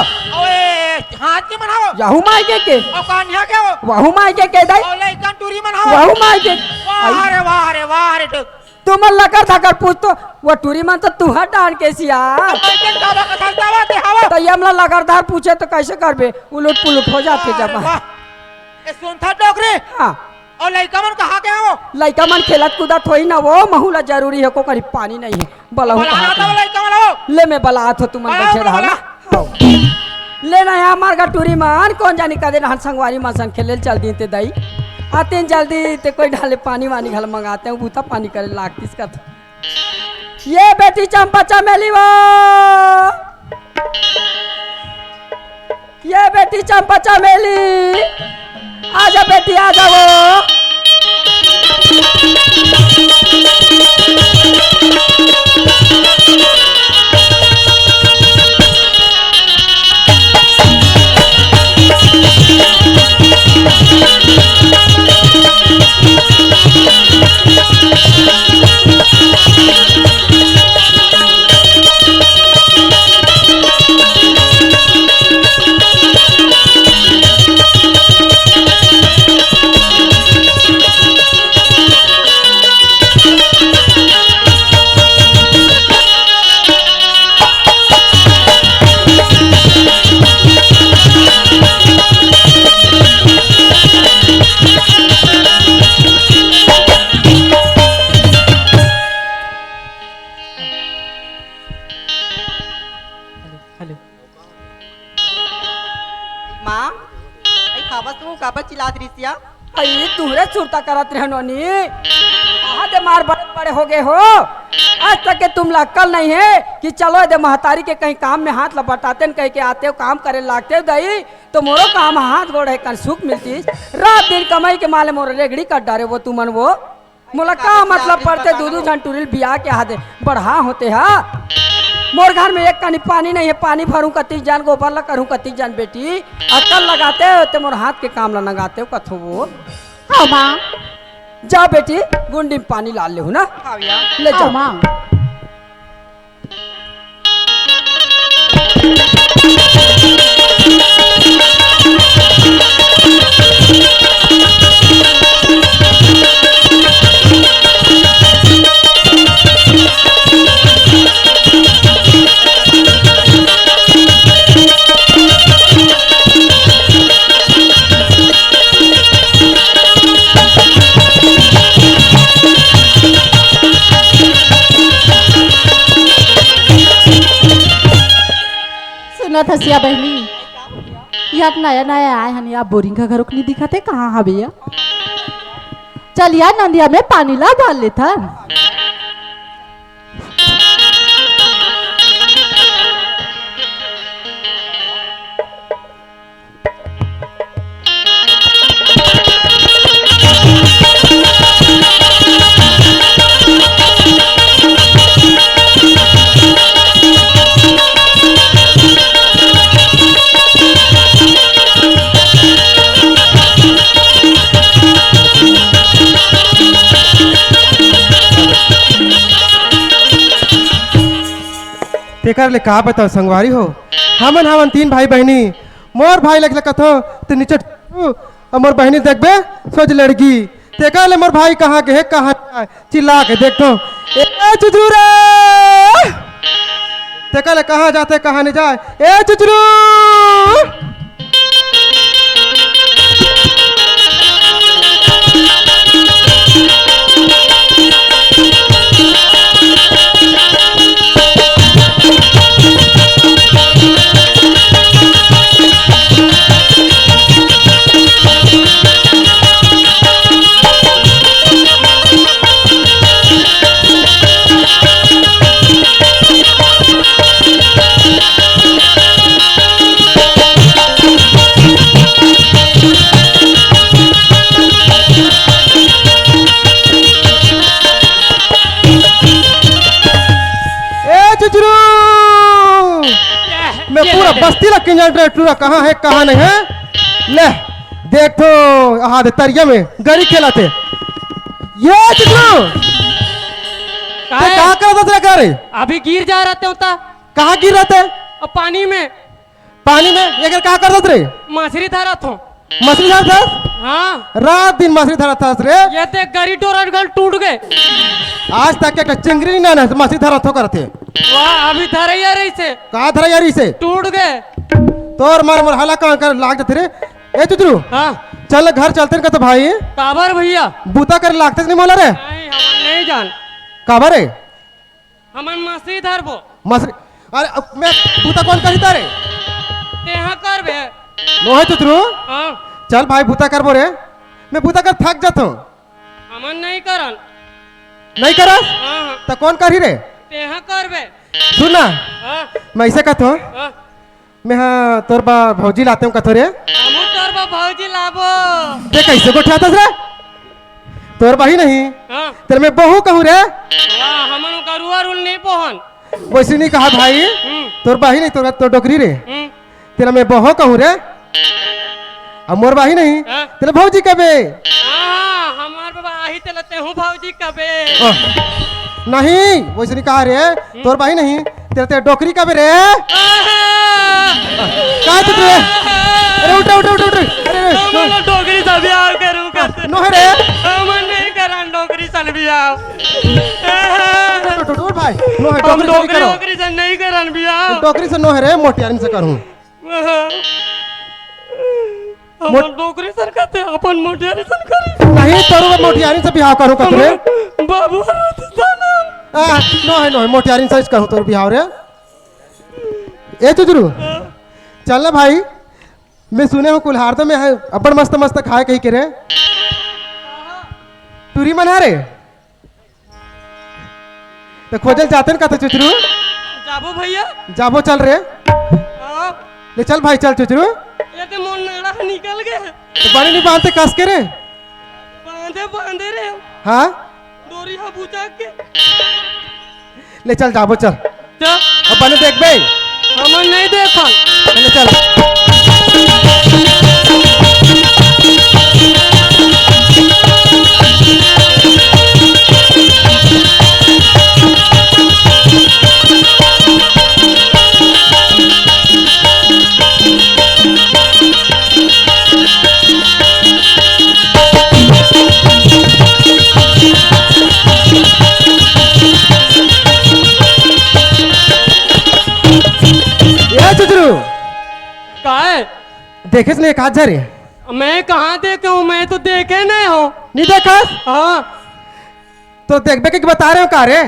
ओए, हाथ के मना हो? यहू मायके के। और कंधिया के हो? वहू मायके के दाई। और लइकन टूरी मना हो? वहू मायके। वाह आई। रे, वाह रे, वाह रे, देख। तुमन लकर धकर पूछ तो, वो टूरी मन तो तुहर डान के सिया। अब मैं के दावा का धरतावा दे हवा। तो ये हमला लगातार पूछे तो कैसे करबे? उलट पुलट हो जाते वाह जब। रे वाह। ए, सुन था डोकरे। हाँ। और लइका मन कहाँ के हो? लइका मन खेलत कूदत होई ना वो, महू ला जरूरी हे, को करी पानी नहीं हे। बलहू बलाना कहाँ था के? लइका मन हो। ले मैं बलात हो तुमन बलाओ, बैठे रहा ना। बलाओ। ले ना यहाँ मार का टूरी मन, कौन जानी कदे रहन संगवारी मन सन खेले चल दी ते दई। आते जल्दी ते कोई ढाले पानी वानी घल मंगाते हैं, बूता पानी करे लागतीस का। ये बेटी चंपा चमेली वो, ये बेटी चंपा चमेली, आजा बेटी, आजा वो। हेलो। माँ, आई खाबस तू काबर चिल्लात रिसिया? अई तुहरे सुरता करत रहे नोनी। कहाँ दे मार बड़े बड़े हो गए हो। आज तक के तुमला अक्कल नहीं है कि चलो दे महतारी के कहीं काम में हाथ लपटाते न कह के आते हो, काम करे लागते हो दई, तो मोरो काम हाथ गोड़ है कन सुख मिलतीस। रात दिन कमाई के माले मोर रेगड़ी कट डारे वो तुमन वो। मोला का मतलब पड़थे दू दू झन टूरी ल बिया के हादे बढ़ा होते हा। मोर घर में एक कनी पानी नहीं है, पानी भरूं कतिक जान, गोबर ला करूं कतिक जान बेटी। अक्कल लगाते हो ते मोर हाथ के काम ला नगाते हो कथो वो। हाँ माँ। जा बेटी, गुंडी में पानी ला लेहू ना। हाँ भैया। ले हाँ जाओ। माँ। थसिया बहिनी, यार नया नया आए हन, या बोरिंग का घरों नी दिखत हे, कहाँ हवे या? चल यार नंदिया में पानी ला डाल लेथन। तेकर ले का बताओ संगवारी हो, हमन हवन तीन भाई बहिनी। मोर भाई लग कथो ते नीचे, अउ मोर बहिनी देखबे सोझ लड़गी। तेकर ले मोर भाई कहाँ गे हे, कहाँ जाए, चिल्ला के देखथो, ए चुचरू रे! तेकर ले कहाँ जाथे, कहाँ नहीं जाए, ए चुचरू! ए चुचरू, मैं पूरा बस्ती ला किंजर टूरा, कहाँ हे, कहाँ नहीं हे। ले, देख तो, आहा दे तरिया में गरी खेलत हे। ए चुचरू, का ते हे? का करत हस रे? अभी गिर जा रहते होता। कहाँ गिर रहते? अब पानी में। पानी में? एकर का करत रे? मछरी धरत हो। मछरी धरत हस? हाँ। रात दिन मछरी धरत हस रे? ये देख, गरी डोरा गल टूट गे। आज तक एक चिंगरी ना ना मछरी धरत हो करत हे। वाह, अभी धरैया रहिसे। का धरैया रहिसे? टूट गे। तोर मार मोर हाला कहाँ कर लाग जाथे रे? ए चुचरू। हाँ। चल घर चलते हैं कथो भाई। काबर भैया? बूता करे लागते नहीं मोला रे? नहीं, हम नहीं जान। काबर रे? हमन मछरी धरबो। मछरी? अरे, अब मैं बूता कोन करही तारे? तेहा करबे। नोहे चुचरू? हाँ। चल भाई, बूता करबो रे। मैं बूता कर थक जाथो। हमन नहीं करन। नहीं करस? हाँ, हाँ। त कोन करही रे? तेहा करबे। सुन ना, हाँ। मैं ऐसे कहथो, हाँ। मैं हा तोर बा भौजी लाते हूँ कथो रे। हमू तोर बा भौजी लाबो। देख कैसे गोठियाथस रे। तोर बही नहीं। हाँ। तेरे मैं बहू कहूँ रे। वाह, हमन गरुआ रुल नहीं बहन। वैसे नहीं कहा भाई। हम्म। तोर बही नहीं, तोर, तोर डोकरी रे। हम्म। तेला मैं बहू कहूँ रे। अब मोर बही नहीं। हाँ। तेला भौजी कबे। हाँ, हमार बाबा आही तेला तेहू भौजी कबे। ओह। नहीं, वैसे नहीं कहा रे। तोर बही नहीं, तेरे ते डोकरी कबे रे? आहा! का चुप रे? अरे उठ रे, उठ रे, उठ रे, उठ रे। अरे, अरे, हमन डोकरी से बियाह करू करते। नोहे रे। हमन नहीं करन डोकरी से बियाह। उठ, उठ, उठ भाई। नोहे हम डोकरी से नहीं डोकरी करो। वोकरी से नहीं करन बियाह। डोकरी से नोहे रे, मोटियारिन से करूँ। आहा। हमन मोट- डोकरी सन करते, अपन मोटियारी सन करी। नहीं, तोर मोटियारी से बिहाव करूँ कतरे। हमर बाबू रहते था ना। आ, नोहे, नोहे, मोटियारी से करूँ तोर बिहाव रे। ए चुचरू, हाँ। चल ना भाई, मैं सुने हूँ कुल्हार तो मैं है, अपन मस्त मस्त खाए कही के रे। टूरी मन है रे। तो खोजल जाते न कथे चुचरू। जाबो भैया। जाबो चल रे। हाँ। ले चल भाई, चल चुचरू। ये तो मोर नाड़ा ह निकल गए। तो बड़ी नहीं बांधते कस के रे। बांधे, बांधे रे। हाँ। डोरी ह बुचा के। ले चल जाबो चल। चल। अब बने देखबे। हमन नहीं देखन। ले चल। ए चुचरू। काय? देखेस नहीं का जा रे? मैं कहाँ देखे हूँ? मैं तो देखे नहीं हूँ। नहीं देखस? हाँ। तो देखबे के बता रहे हो का रे?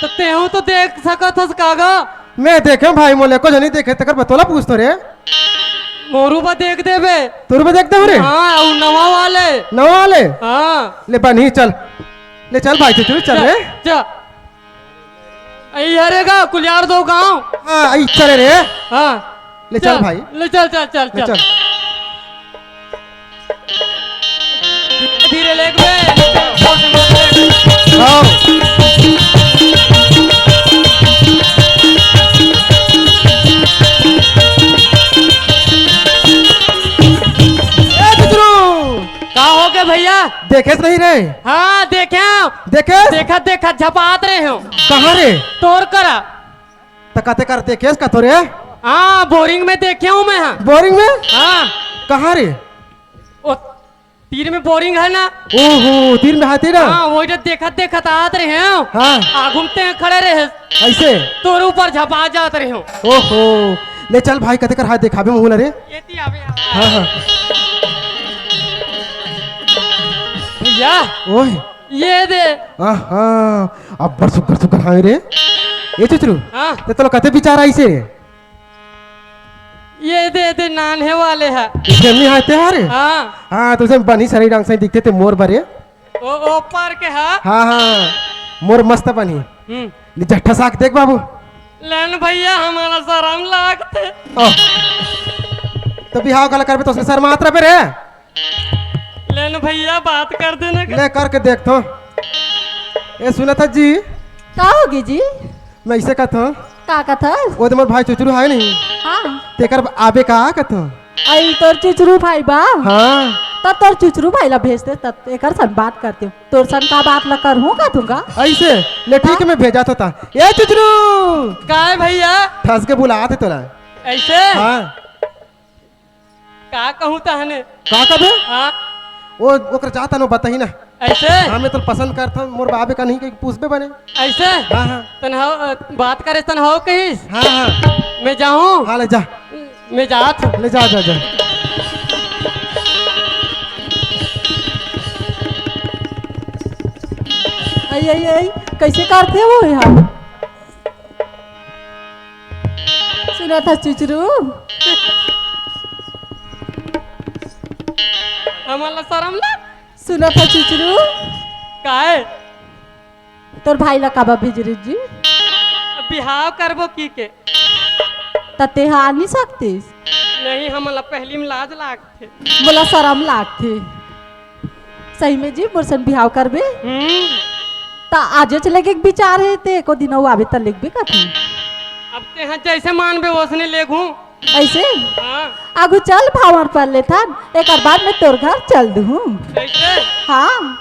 तो तेहू तो देख सकत हस कागा। मैं देखे भाई, मोला एको झन नइ देखे, तेकर बर तोला पूछत हों रे। मोरू बा देख देबे। तोरू बा देख देबे रे? हाँ, अउ नवा वाले। नवा वाले? हाँ। ले बनही, चल। ले चल भाई, चुचरू, चल रे। चल। अई हरे गा, कुलियार दो गांव। हाँ, अई चल रे। हाँ। ले चल भाई। ले चल, चल, चल, ले चल। चल। धीरे धीरे लेग बे। हाँ। ए, चुचरू! का हो गे भैया? देखेस नहीं रे? हाँ, देखे हंव। देखेस? देखत देखत झपात रहे हंव। कहाँ रे? तोर करा। त कते कर देखेस कथों रे? हाँ, बोरिंग में देखे हंव मैं, हाँ। बोरिंग में? हाँ। कहाँ रे? ओ, तीर में बोरिंग हे ना? ओहो, तीर में हाथे ना? हाँ, वही तो देखत देखत आत रहे हंव। हाँ। आगू में तें खड़े रहे। अइसे? तोर ऊपर झपा जात रहे हंव। ओहो, ले चल भाई, कते कर हाथ देखाबे मुँह ला रे। ये ती आवे, आवे। हाँ, हाँ। भैया। ओए। ये दे। आहा, अब्बड़ सुग्घर सुग्घर हावे रे। ए चुचरू, हाँ। ते तोला कते विचार आइसे? ये दे दे, नान्हे वाले हे। इसे नहीं हाथे हारे? हाँ। हाँ, तो उसे बनी सरी रंग से दिखते थे मोर बरे। ओ, ओ पार के हा? हाँ, हाँ, मोर मस्त बनी। हम्म। ले जट्ठा साक देख बाबू। लेन भैया, हमला सरम लागथे। ओ, तो बिहाव काला करबे तो उसने शर्मात रहे रे। लेन भैया, बात कर देना का? ले करके देख तो। ए, सुनत हस जी? का होगे जी? मैं इसे कहत हंव। का कहत हस? ओ दे मोर भाई चुचरू हे नहीं? हाँ। तेकर आबे का कहत हंव? अई तोर चुचरू भाई बा? हाँ। त तोर चुचरू भाई ला भेज दे, त एकर सन बात करतेंव। तोर सन का बात ला करहूँ कहत हंव का? अइसे? ले ठीक हे, मैं भेजत हंव त। ए चुचरू! काय भैया? ठस के बुलात हे तोला। अइसे? हाँ। का कहूँ तहने? का कहबे? हाँ। ओ, ओकर जात हे ना, बताही ना। अइसे? हाँ, मैं तोला पसंद करत हंव, मोर बा आबे का नहीं कहिके पूछबे बने। अइसे? हाँ, हाँ। तैं हव, अ, बात करे तैं हव कहिस? हाँ, हाँ। मैं जाहूँ? हाँ, ले जा। मैं जात हंव। ले जा, जा, जा। अई, अई, अई, कइसे करथे ओ हा? सुनत हस चुचरू? हमला सरम लाग। सुनत हस चुचरू? काय? तोर भाई ला काबर भेजे रहे जी? बिहाव करबो कहिके। त तें हा आ नहीं सकतिस? नहीं, हमला पहिली में लाज लागथे। मोला सरम लागथे। सही में जी, मोर सन बिहाव करबे? हम्म। त आजेच लेगे के विचार हे, ते एको दिन अउ आबे त लेगबे कथी? अब तें हा जइसे मानबे ओसने लेगहूँ। अइसे? हाँ। आगू चल भांवर पर लेथन, एकर बाद में तोर घर चल दूहूँ। अइसे? हाँ।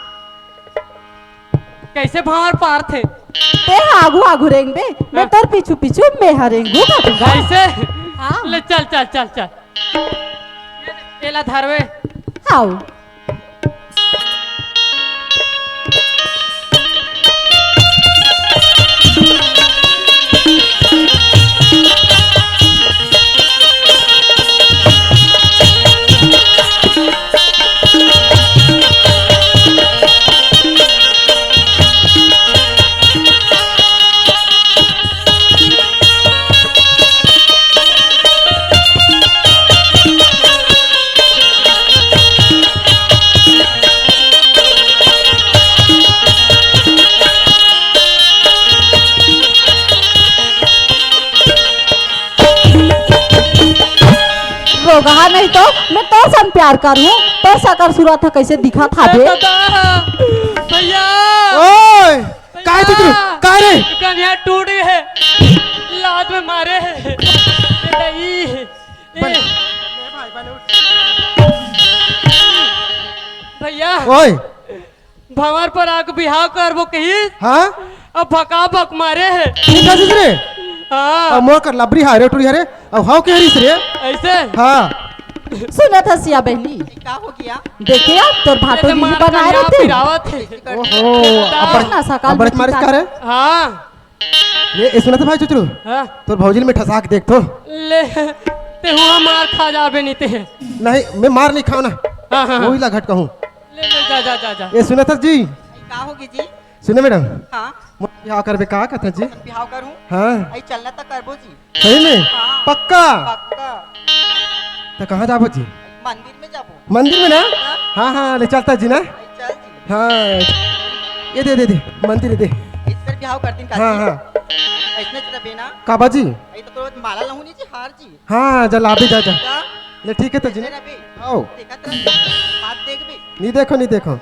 कइसे भांवर पारथे? तें हा आगू आगू रेंगबे, मैं हाँ। तोर पीछू पीछू मैं हा रेंगहूँ कथों। अइसे? हाँ। ले चल, चल, चल, चल। एला धरबे। हाव। रोगहा नहीं तो मैं तोर सन प्यार करहूँ, तोर सकल सूरत ह कइसे दिखत हाबे। दादा, भैया। ओए, काय चुचरू? काय रे? कनिहा टूट गे हे, लात में मारे हे। ए, दई। ए। बन, भैया। ओए। भंवर पर आके बिहाव करबो कहिस। हाँ? अब भकाभक मारे हे। ठीक हे रे। हाँ। अब मोर कर लबरी हारे टुरी हरे। अब हव के हरिस रे? अइसे? हाँ। सुनत हस या बहिनी। का हो गया? देखे अब तोर भाटो ऐसे दीदी मार बनाए का रहिथे। पिरावत हे। ओहो, दादा। अब्बड़, ना सकल अब्बड़ में मारिस चिता का रे? हाँ। ये, ये सुनत हस भाई चुचरू? हाँ। तोर भौजी ल मैं ठसा के देखथों। ले, तें हा मार खा जाबे नहीं ते। नहीं, मैं मार नहीं खावँ ना। हाँ, हाँ, हाँ। वही ला घट कहूँ। ले, ले, जा, जा, जा, जा। ये सुनत हस जी? का होगे जी? सुने मैडम, हाँ। मोर बिहाव करबे का कथा जी? बिहाव करूँ? हाँ। अई चलना त करबो जी। सही में? हाँ। पक्का? पक्का। त कहाँ जाबो जी? मंदिर में जाबो। मंदिर में ना? हाँ। हाँ, हाँ, ले चलता जी ना। अई चल जी। हाँ। ये दे, दे, दे, मंदिर दे। इस पर बिहाव कर दिन हाँ, काकी। हाँ। ऐसने चला बेना। काबा जी? अई तो तोर माला लहूँ नहीं जी, हार जी। हाँ, जा लाबे, जा, जा। जा। ले, ठीक है तो जी। तेरा भी। आओ। देखत रह। बात देख भी। नहीं देखो, नहीं देखो।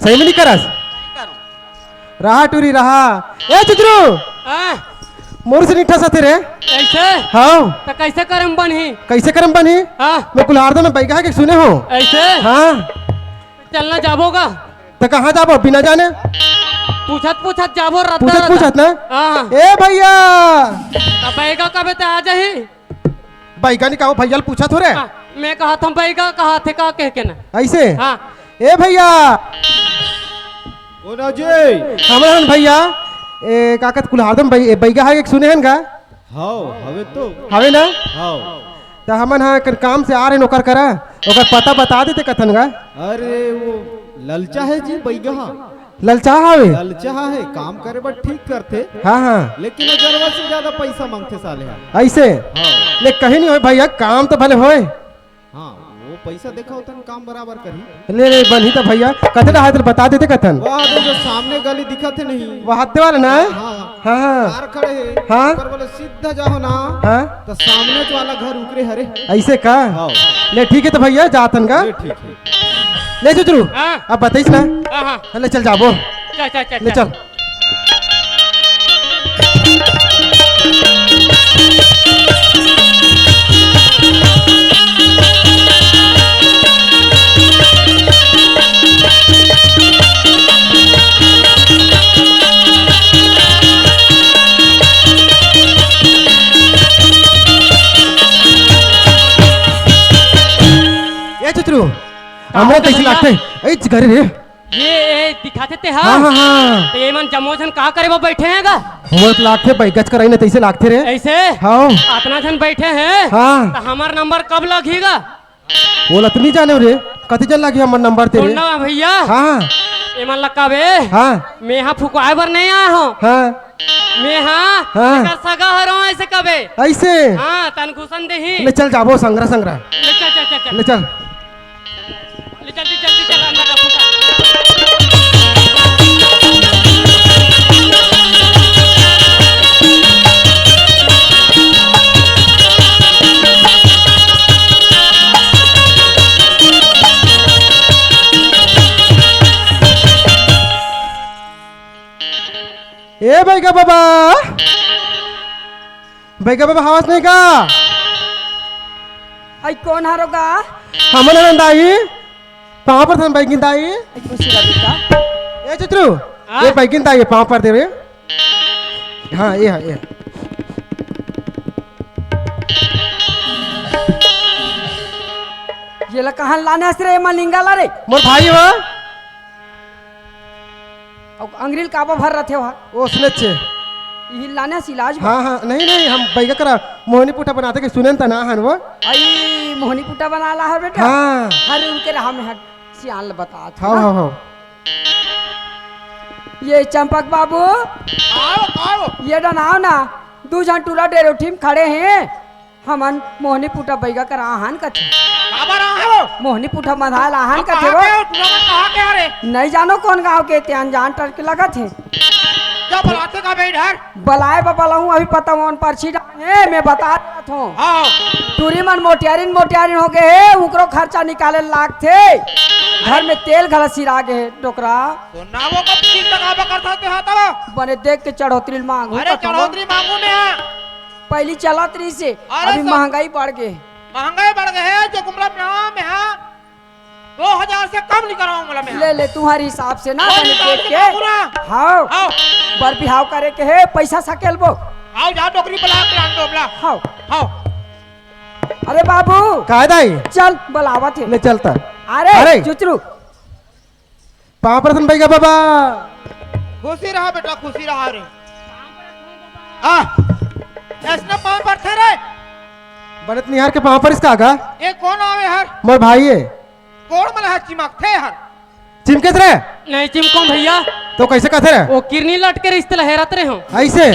सही में नहीं करस? नहीं करो। रहा टूरी रहा। ए चुचरू। हाँ। मोर से निठा साथे रे। कैसे? हाँ। तो कैसे करम बनही? कैसे करम बनही? हाँ। मैं कुल्हारदा में बैगा के सुने हो। ऐसे? हाँ। चलना जाबो गा? त कहाँ जाबो बिना जाने? पूछत पूछत जाबो, रद्दा पूछत रद्दा। पूछत ना? हाँ। ए भैया! त बैगा कबे त आ जाही? बैगा नहीं कहो, भैया ल पूछत हो रे। हाँ, मैं कहा था बैगा कहा थे का कह के ना। ऐसे? हाँ। ए भैया! ओ राजे! हमन हन भैया, ए, का कहत कुल्हारदा में बै-, ए, बैगा है एक सुने हन का? हाव, हवे तो। हवे ना? हाव। त हमन हा एकर काम से आ रहे ओकर करा, ओकर पता बता देते कथन गा। अरे वो ललचा है जी बैगहा। ललचा हवे? ललचा है, काम करे बर ठीक करथे। हाँ, हाँ। लेकिन वो जरूरत से ज्यादा पैसा मांगथे साले हा। ऐसे? हाँ। ले कहीं नहीं होय भैया, काम तो भले होय। हाँ, वो पैसा देखा होतन काम बराबर करही। ले, ले, बनही त भैया, कथे रहा तेला बता देते कथन। वह दे जो सामने गली दिखत है नहीं। वह हत्ते वाला ना? हाँ, हाँ। हाँ, हाँ। कार खड़े है। हाँ। ऊपर बोले सीधा जाओ ना। हाँ। तो सामने वाला घर उकरे हरे। ऐसे का? हाँ। ले ठीक है तो भैया, जातन का। ले ठीक है। ले चुचरू। हाँ। अब बताइस ना। हाँ, हाँ। ले चल जाबो। चल, चल, चल, ले चल। चल। ए चुचरू, का हमरा होता कैसे भैया? लागथे? ए चिकारी रे। ये, ये दिखाते ते हा? हाँ, हाँ, हाँ। तो ये मन जम्मो झन का करे बर बैठे हैं गा? हमर तो लागथे बैगच कराई ना तैसे लागथे रे। ऐसे? हाँ। अतना झन बैठे हैं? हाँ। तो हमार नंबर कब लगही गा? वो लत नहीं जाने रे, कति जन लागी हमर नंबर तेरे? सुन ना भैया। हाँ। ये मन लगा बे। हाँ। मैं हा फुकवाए बर नहीं आया हूँ। हाँ। मैं हा हाँ। एकर सगा हरों ऐसे कबे। ऐसे? हाँ, तन घुसन देही। ले चल जाबो संगरा, संगरा। ले चल, चल, चल, चल। ले चल। ले जल्दी, जल्दी चल अंदर रखूंगा। ए बैगा बाबा, बैगा बाबा, हवस नहीं का? आई कोन हरो गा? हमन हन दाई, पाँव परथन बैगिन दाई। आई खुशी रह बेटा। ए चित्रू, हाँ? ये बैगिन दाई, पाँव पर देवे। हाँ, ये है, ये है। ये ला कहाँ लाने हस रे, ये मलिंगा ला रे? मोर भाई हो। अउ अंगरी ल काबर भर रथे ओहा? ओसने चे। इही लाने से इलाज बा। हाँ, हाँ, नहीं, नहीं, हम बैगा करा मोहनी पुट्ठा बनाते के सुनेन त ना हन वो। आई, मोहनी पुट्ठा बना ला हर बेटा? हाँ। हर उनके रहा में हट, सियान ल बतात हाँ, ना। हाँ, हाँ। ये चंपक बाबू। आओ, आओ। ये डन आओ ना, दू झन टूरा डेरोठी में खड़े हैं। हमन मोहनी पुट्ठा बैगा करा आहन कथे। काबर आहा वो? मोहनी पुट्ठा मधाय ला आहन अब कथे कहाँ वो। के हो? टूरा मन कहाँ के हरे? नहीं जानो कौन गांव के, ते अनजान टरके लगत हे। जा बलाते का बे इधर? बलाए बा बलाऊं, अभी पता मोन पर्ची डाले, मैं बता देत हूँ। हाँ। टूरी मन मोटियारिन मोटियारिन हो गए हे, उकरो खर्चा निकाले लागथे। घर में तेल घला सिरा गए हे, डोकरा। तो ना वो कब चिंता काबर करता ते हाथ में? बने देख के चढ़ोतरी मांगू अरे कथों। चढ़ोतरी मांगू मैं हाँ। पहली चलत रहिसे, अरे अभी सब महंगाई बढ़ गे। महंगाई बढ़ गे हे, जो गुमरा में हाँ, में हाँ, दो हजार से कम नहीं कराऊं बोला मैं। ले, ले, तुम्हारे हिसाब से ना, वो बने हिसाब देख से के। मांगू ना। हाँ। हाँ। बर बिहाव करे के हे, पैसा सकेलबो। आओ, जाओ, डोकरी बला के लान दो, बला। हाँ। हाँ। अरे बाबू। का दाई? चल, बलावत हे। ले चलता। अरे, अरे। चुचरू। पाँव परथन बैगा बाबा। खुशी रहा बेटा, खुशी रहा रे। आ, ऐसना पाँव परथे रे। बनत निहार के पाँव परिस का गा? ये कोन आवे हर? मोर भाई हे। कोन मन ह चिमकथे हर? चिमकेस रे? नहीं चिमकों भैया। तो कइसे कथे रे? वो किरनी लटके रहिस तेला हेरत रहे हों। अइसे?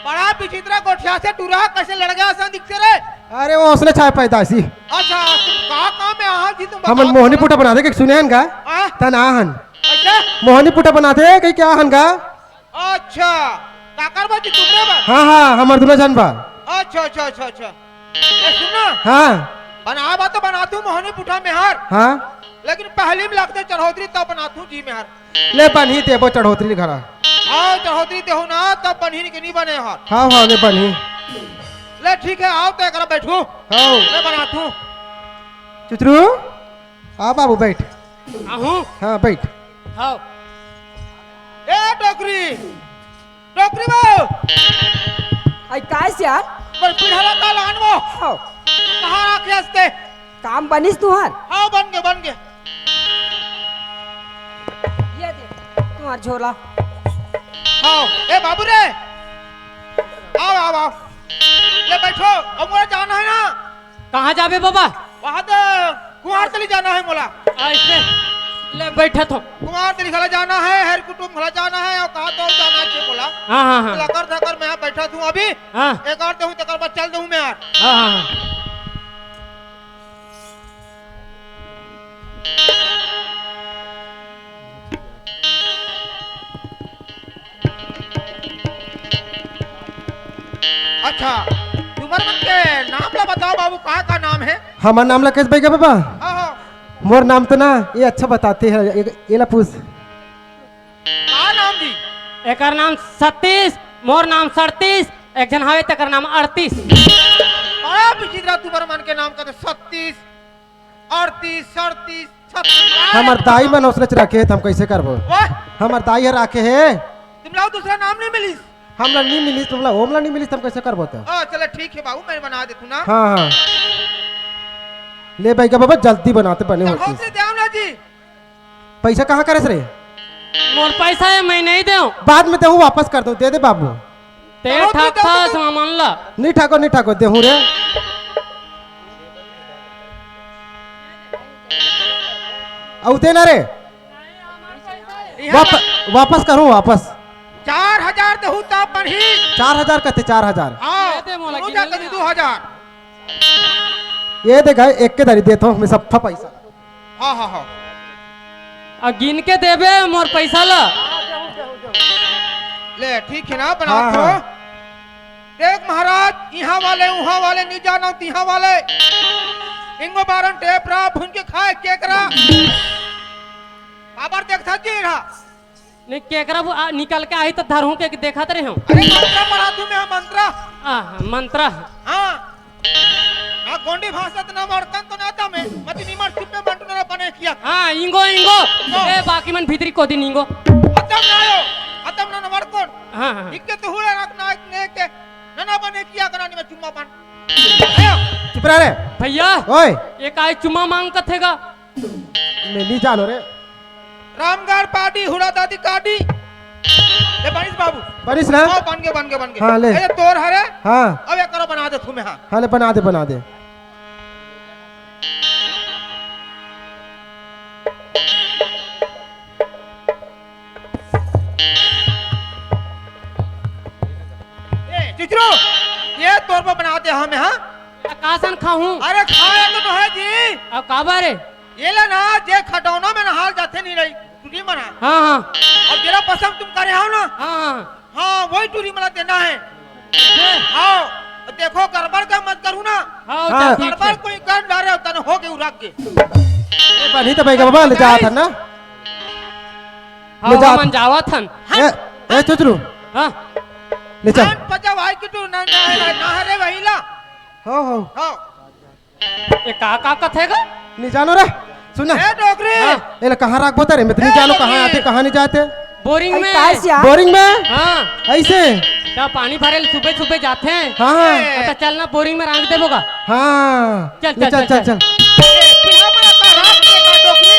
बड़ा विचित्र गोठियाथे टूरा, कइसे लड़ गया असन दिखथे रे? अरे वो उसने छाय पैदाइशी। अच्छा, तुम का काम में आहा जी तुम हमन बताओ मोहनी थोड़ा। पुटा बनाथे कहिके सुने हन गा? हाँ? तहन आए हन। अच्छा? मोहनी पुटा बनाथे कहिके आए हन गा? अच्छा, काकर बर जी तुमरे बर? हाँ, हाँ, हमर दूनों झन बर। अच्छा, अच्छा, अच्छा, अच्छा। ए, सुन ना। हाँ। बनाबे त बनाथंव मोहनी पुटा मेहर। हाँ। लेकिन पहिली में लगथे चढ़ोतरी तब बनाथंव जी मेहर। ले बनही देबो चढ़ोतरी घला। हाँ, चढ़ोतरी देहू ना तब बनही, नहीं के नहीं बने हर। हाँ, हाँ, ले बनही। ले ठीक हे, आव त एकरा बैठू। हाँ। ले बनाथंव। चुचरू, आ बाबू बैठ। आहूं? हाँ, बैठ। हाँ। ए डोकरी, डोकरी बहू। अई काय से यार? मोर पीढ़ा ला का लान वो? हाँ। कहाँ राखे हस ते? काम बनिस तुंहर? हाँ, बन गे, बन गे। ये दे, तुंहर झोला। हाँ, ए बाबू रे। आव, आव, आव। ले बैठो, अब मोला जाना हे ना। कहाँ जाबे बाबा? वहाँ तो कुमार तली जाना हे मोला। अइसे, ले बैठत हों। कुमार तली घला जाना हे, हर कुटुम घला जाना हे, अउ कहाँ तो जाना हे मोला। हाँ, हाँ, हाँ। लकर धकर मैं यहाँ बैठत हूँ अभी। हाँ। एक आर देहूँ, तेकर बाद चल देहूँ मैं यार। हाँ, हाँ, हाँ। अच्छा, तुमर मन के नाम ला बताओ बाबू, का का नाम हे? हमर नाम ला कइसे बइगा बाबा? हाँ, हाँ। मोर नाम तो ना, ये अच्छा बताथे, ये, ये ला पूछ। का नाम जी? एकर नाम सतीश, मोर नाम सड़तीस, एक झन हवे तेकर नाम अड़तीस। बड़ा विचित्र तुमर मन के नाम कथे सतीश। अड़तीस, सड़तीस, छत्तीस। हमर दाई मन ओसनेच राखे हे, त हम कइसे करबो? वाह! हमर दाई हर राखे हे। तुमला दूसरा नाम नहीं मिलिस? हमला नहीं मिलिस, तुमला ओमला नहीं मिलिस, त हम कइसे करबो त? ओ, चले ठीक हे बाबू, मैं बना देथंव ना। हाँ, हाँ। ले बइगा बाबा, जल्दी बनाते बने चल, होतिस। हौसले दे आओ ना जी। पैसा कहाँ करेस रे? मोर पैसा हे, मैं नहीं देंव। बाद में देहूँ, वापस कर दूँ, दे दे बाबू। ते बहुत ठाकथस दे दे। हमन ला। नहीं ठाको, नहीं ठाको, देहूँ रे। अउ दे ना रे। यहाँ वाप-, वापस करूँ, वापस। चार हजार देहू तब बनही। चार हजार कथे, चार हजार। हाँ, ये दे मोला, दू हजार गिन ले। दू हजार। ये देख, एक के दारी देथंव मैं सफ्फा पैसा। हाँ, हाँ, हाँ। अउ गिन के देबे मोर पैसा ला। ले, ठीक हे ना, बना हाँ, तो। हाँ। देख महाराज, इहाँ वाले, उहाँ वाले, नी जानव तिहाँ वाले। इंगो बारन टेपरा, भून के खाए केकरा। काबर देखथस जी रहा? नहीं, केकरा वो, आ, निकल के आही त धरहूँ के देखत रहे हों। अरे मंत्रा पढ़ाथंव मैं, मंत्रा। आ, मंत्रा। हाँ। हाँ, गोंडी भाषा त ना मड़कन तो ना आता मैं। मत निमर सिप्पे मंटू ना बने किया। हाँ, इंगो, इंगो। इंगो। ए, बाकी मन भीतरी कोदिन इंगो। खतम ना आयो। खतम ना, ना मड़कन। हाँ, हाँ। इक्के तो हुड़ा रख ना, इतने के। ना, ना बने किया करा नहीं मैं चुम्मा पान। आयो। चुप रह रे। भैया। ओए। ये काय चुम्मा मांग कथे गा? मैं नहीं जानो रे। रामगढ़ पार्टी, हुड़ा दादी काटी। ले बनिस बाबू। बनिस ना? हाँ, बन गे, बन गे, बन गे। हाँ, ले। ए, तोर हरे? हाँ। अब एक करो बना देथंव मैं, हाँ। हाँ, ले बना दे, बना दे। ए, चुचरू, ये तोर बर बना दे हंव मैं, हाँ? कासन खाहूँ? अरे खाए तो, तो हे जी। अब काबर रे? ये ला ना, जे खटौना में नहाल जाथे नहीं रही, टूरी मना। हाँ, हाँ। अउ जेला पसंद तुम करे हव ना? हाँ, हाँ। हाँ, वही टूरी मला देना हे। हाँ, देखो, गड़बड़ का मत करू ना। हाँ, हाँ। जा, ठीक गड़बड़ हे। कोई कर डारे होता ना, हो के उरक के। ए, बनी तो भाई का बाबा, ले जात हन ना। हाँ, ले जात। हमन जावत हन। ए, ए, चुचरू। हाँ। ले चल। कान पचा भाई की तू ना, ना, ना, ना रे वही ला। हो, हो। हाँ। ये का, का कथे गा? नहीं जानो रे। सुन ना। ए, डोकरी। हाँ। एला कहाँ राखबो त रे? मैं तो नहीं ए, जानो कहाँ डोकरी। आथे, कहाँ नहीं जाथे। बोरिंग अरे, में। काय सिया? बोरिंग में? हाँ। अइसे? त पानी भरे ल सुबह, सुबह जाथे। हाँ, हाँ। ए। त चल ना, बोरिंग में राख देबो गा। हाँ। चल, ले चल, चल, चल, चल, चल। चल। ए, बिहाव में का रात के का डोकरी?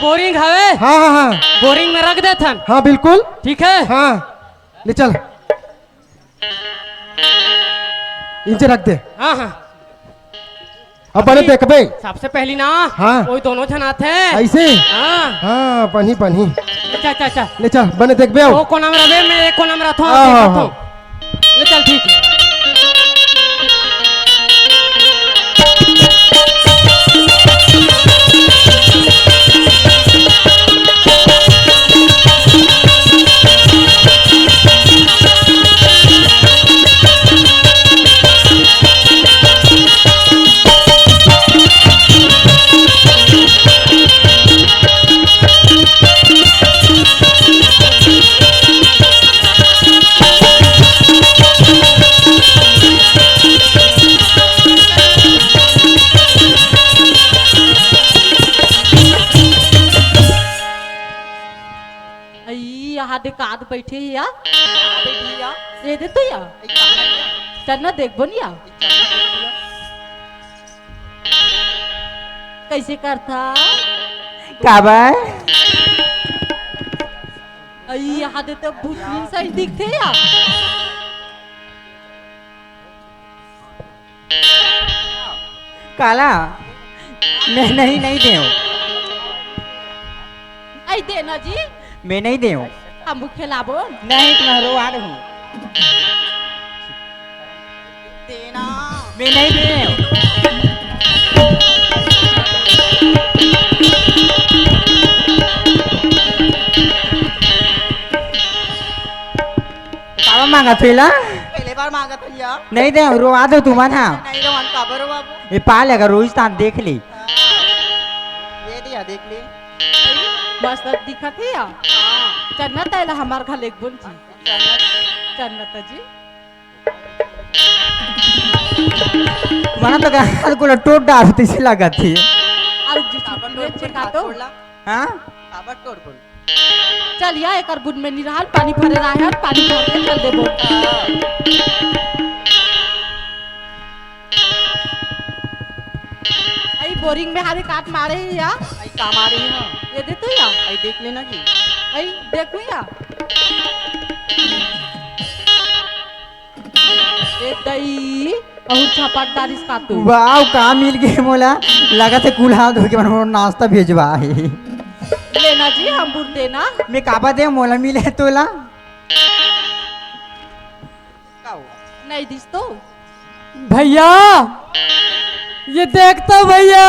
बोरिंग हवे। हाँ, हाँ, हाँ। बोरिंग में रख देथन। हाँ, बिल्कुल। ठीक है। हाँ, ले चल। इनसे रख दे। हाँ, हाँ। अब बने अभी देखबे। सबसे पहली ना, हाँ। वो दोनों झन आथे। ऐसे? हाँ। हाँ, बनी, बनी। अच्छा, अच्छा, अच्छा। ले चल, बने देखबे। वो कोना में रहे, मैं एक कोना में रहता हूँ, हाँ, आप हाँ, देखा हाँ। तो। ले चल, ठीक है। अई, यहाँ दे काद बैठे हे या? कहाँ बैठी या? ये दे तो या। अई, कहाँ या? चल ना, देखबो नहीं या। अई, चल ना, देखबो या। कैसे करथा? काबर? अई, यहाँ दे तो भूतनी सही दिखथे या। काला? मैं नहीं, नहीं देव। अई देना जी। मैं नहीं देव। हमू खिलाबो। नहीं, तुम्हारो आ रहू। देना। मैं नहीं देव। काबर मांगत हो एला? पहले बार मांगत हन या। नहीं दे, रोवा दो तुमन हा। नहीं रोवन, काबर रोवाबो? ये पा लेगा, रोज तान देख ले। हाँ, ये दिया, देख ले। मस्त दिखत हे या। हाँ। चन्ना तैला हमार घर एक बुन जी। चन्ना। चन्ना त जी। मना तो कहा, कोला टोट डाल, तैसे लागत हे। अउ जी, काबर टोट ये बोल, चेक आ तो। हाँ? काबर टोट बोल। चल या, एकर बुन में निराल पानी भरे रहे, पानी भर के चल देबो। अई बोरिंग में हारे काट मारे हे या? अई का मारे हे ना? ये दे तो या। अई देख लेना जी। अई देखू या। ए दई, बहुत झपट डारिस का तू। वाह, का मिल गे मोला। लगत हे कुल्हा धो के मन मोर नाश्ता भेजवा हे। लेना जी, हम बुन देना। मैं काबर दे, मोला मिले तोला। नहीं दिस तो। भैया, ये देख तो भैया,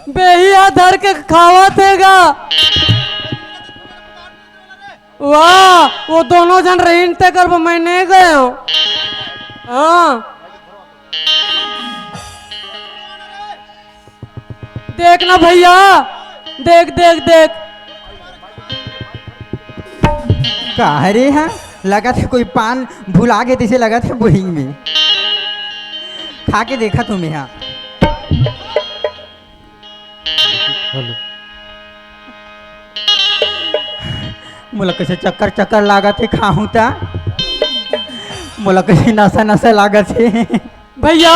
बेही हा धर के खावत हे गा। वाह, वो दोनों झन रहिन तेकर बर मैं नहीं गयो। हाँ। देख ना भैया, देख, देख, देख। का हरे हा? लगत हे कोई पान भुला गे तैसे लगत हे बोरिंग में। खा के देखा तुम्हें हा। हेलो। मोला कैसे चक्कर चक्कर लागत हे, खाहूं त मोला कैसे नशा नशा लागत हे। भैया,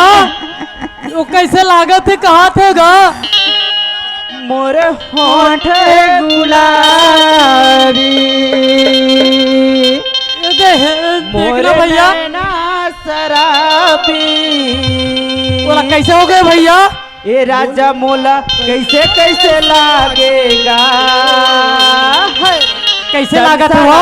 वो कैसे लागत हे, कहाथे गा? मोर होठ गुलाबी। ये दे-, देख मोर ना भैया। नैना शराबी। बोला, कैसे हो गए भैया? ए राजा मोला कैसे कैसे लागेगा? कैसे लागत हे वो?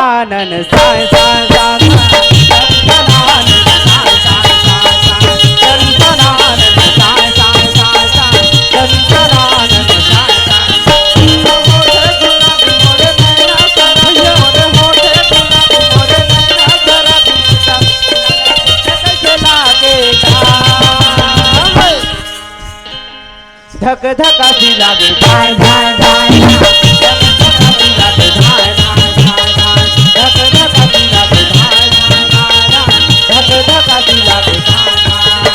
धक धक आसी लागे धाय धाय धाय। धक धक आसी लागे धाय धाय धाय धाय। धक धक आसी लागे धाय धाय धाय धाय। धक धक आसी लागे धाय धाय।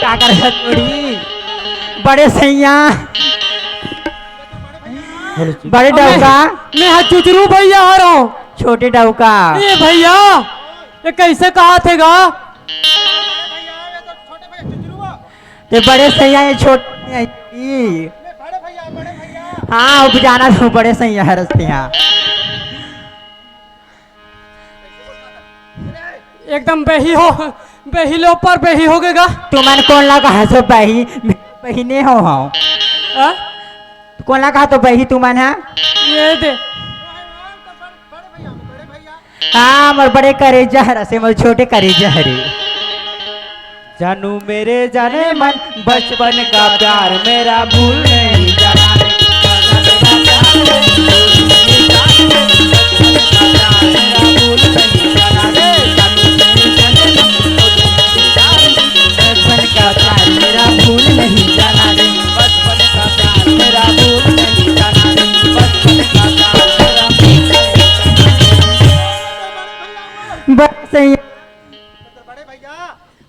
का करत बड़ी बड़े सैया? बड़े डौका। मैं हा चुचरू भैया हरंव। छोटे डौका। ए भैया, ये कइसे कहाथे गा? ते बड़े सइया, ये छोटे सइया। हाँ, अब जाना तो बड़े सइया हरस ते हा। एकदम बेही हो, बेही ले ऊपर बेही होगे गा। तुमन कोन ला कहा सो बेही? बहिने हो, हाँ। हाँ? कोन ला कहा तो बेही तुमन हा? ये दे। हाँ, मोर बड़े करेजा हरस, मोर छोटे करेजा हरे। जानू मेरे जाने मन, बचपन का प्यार मेरा भूल नहीं जाना रे। बचपन का प्यार मेरा भूल नहीं जाना रे। बचपन का प्यार मेरा भूल नहीं जाना रे। बचपन का प्यार मेरा भूल नहीं जाना रे। बस यही।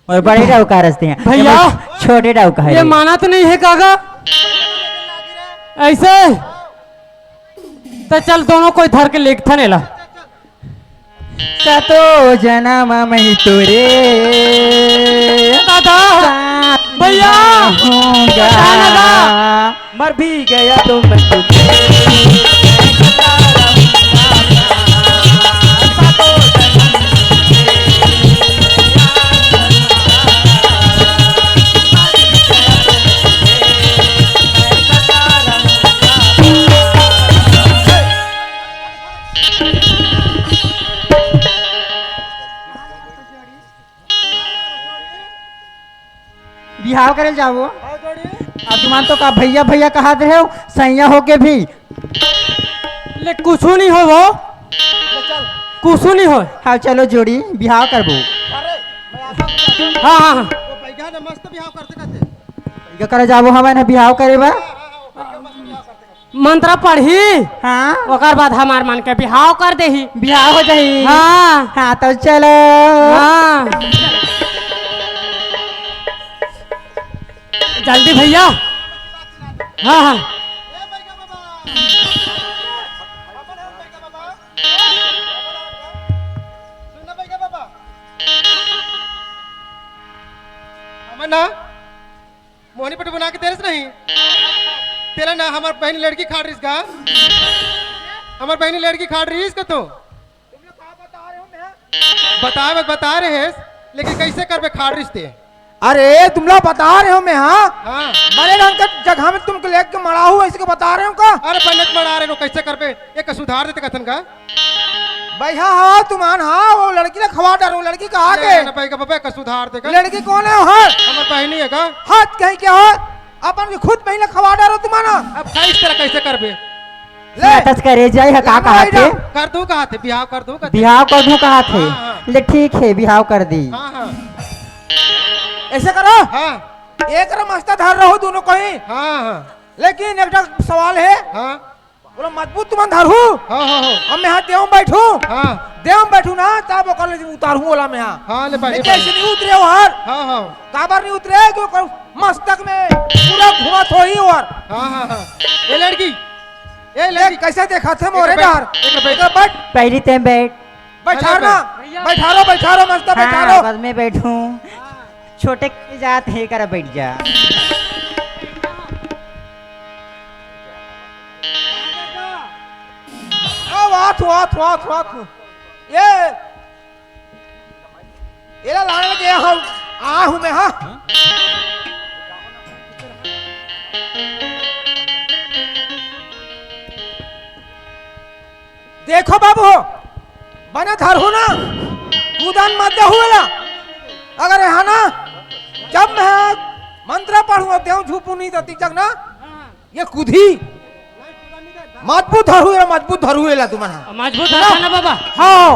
और बड़े डौका हरस ते हा। भैया। ये छोटे डौका हरे। ये मानत नहीं हे काका। ऐसे। त चल दोनों कोई धर के लेगथन एला। सतो जनम मही तोरे दादा। साथ भैया। होगा। दादा। मर भी गया तो मैं तुझे बिहाव करे जाबो। आओ जोड़ी। अब तुमन तो का भैया भैया कहात रहे हो, सैया होके भी। ले कुछु नहीं हो वो। ले चल। कुछु नहीं हो। हाँ चलो जोड़ी बिहाव करबो। अरे, मैं आता हूँ। हाँ, हाँ, हाँ। वो बैठा ना, मस्त बिहाव करते करते। बैठा करे जाबो हमन ह बिहाव करे बर। हाँ, हाँ, हाँ, वो बैठा मस्त बिहाव करते करते। मंत्र पढ़ी। हाँ। ओकर बाद हमार मन के बिहाव कर देही। बिहाव हो जाही। हाँ। हाँ, तो चलो। हाँ। जल्दी भैया। हाँ, हाँ। हमन ना मोहनी पट्टी बना के दे रहिस नहीं। तेला ना हमर बहिनी लड़की खाड़ रहिस गा। हमर बहिनी लड़की खाड़ रहिस का तो। बताए बर बता रहे हस, लेकिन कैसे करबे खाड़ रहिस ते? अरे तुमला बता रहे हो मैं, हाँ। हाँ। मरे रंग के जगह में तुमको लेके मड़ा हूँ, ऐसे के बता रहे हो का? अरे बन्नत मड़ा रहे हो, कैसे करबे? एक सुधार देते कथन का? भैया हाँ तुमान हाँ, वो लड़की ला खवा डारो, लड़की कहाँ ले के? ना भाई का बाबा का सुधार देगा। लड़की कौन है हर? हमर बहिनी है का? हाथ कहीं के हो? अपन के खुद बहिनी ला खवा डारो तुमान। अब का इस तरह कैसे करबे? ले। तस करे जाई है का कहा थे? कर दूं कहा थे, बिहाव कर दूं कहा थे। बिहाव कर दूं कहा थे। हाँ, हाँ। ले ठीक है, बिहाव कर दी। हाँ, हाँ। ऐसे करो। हाँ। एक रा मस्ता धर रहो दोनों कोई। हाँ, हाँ। लेकिन एक ठा सवाल है। हाँ। बोला मजबूत तुमन धरहू। हाँ, हाँ, हाँ। अब मैं हा देव बैठू। हाँ। देव बैठू ना, तब ओकर ले उतारहू ओला मैं हा। हाँ, ले बैठ, नहीं, बैठ। कैसे नहीं उतरे हो हर? हाँ, हाँ। काबर नहीं उतरे? क्यों कर मस्तक में पूरा घुमत होही ओर। हाँ, हाँ, हाँ। ए लड़की, ए लड़की। कैसे देखा थे मोरे एक बैठ, डर? एक बैठ। एक बैठ। पहली ते बैठ। बैठार ना, भैया। बैठारो, बैठारो, मस्त हाँ, बैठारो। बस मैं बैठूं। छोटे के जात हे, करा बैठ जा। आ, वाह, थुआ, थुआ, थुआ, थुआ। ये, एला लाने लगे, हाँ, आ हूँ मैं, हाँ। देखो बाबू हो, बने धरहू ना, कूदन मत देहू एला। अगर यहाँ ना, जब मैं मंत्र पढ़ूँ, देव झूपू नहीं देती जग ना, ये कूदी। मजबूत धरहू एला, मजबूत धरहू एला तुमन हा। मजबूत धरहू ना बाबा। हाँ।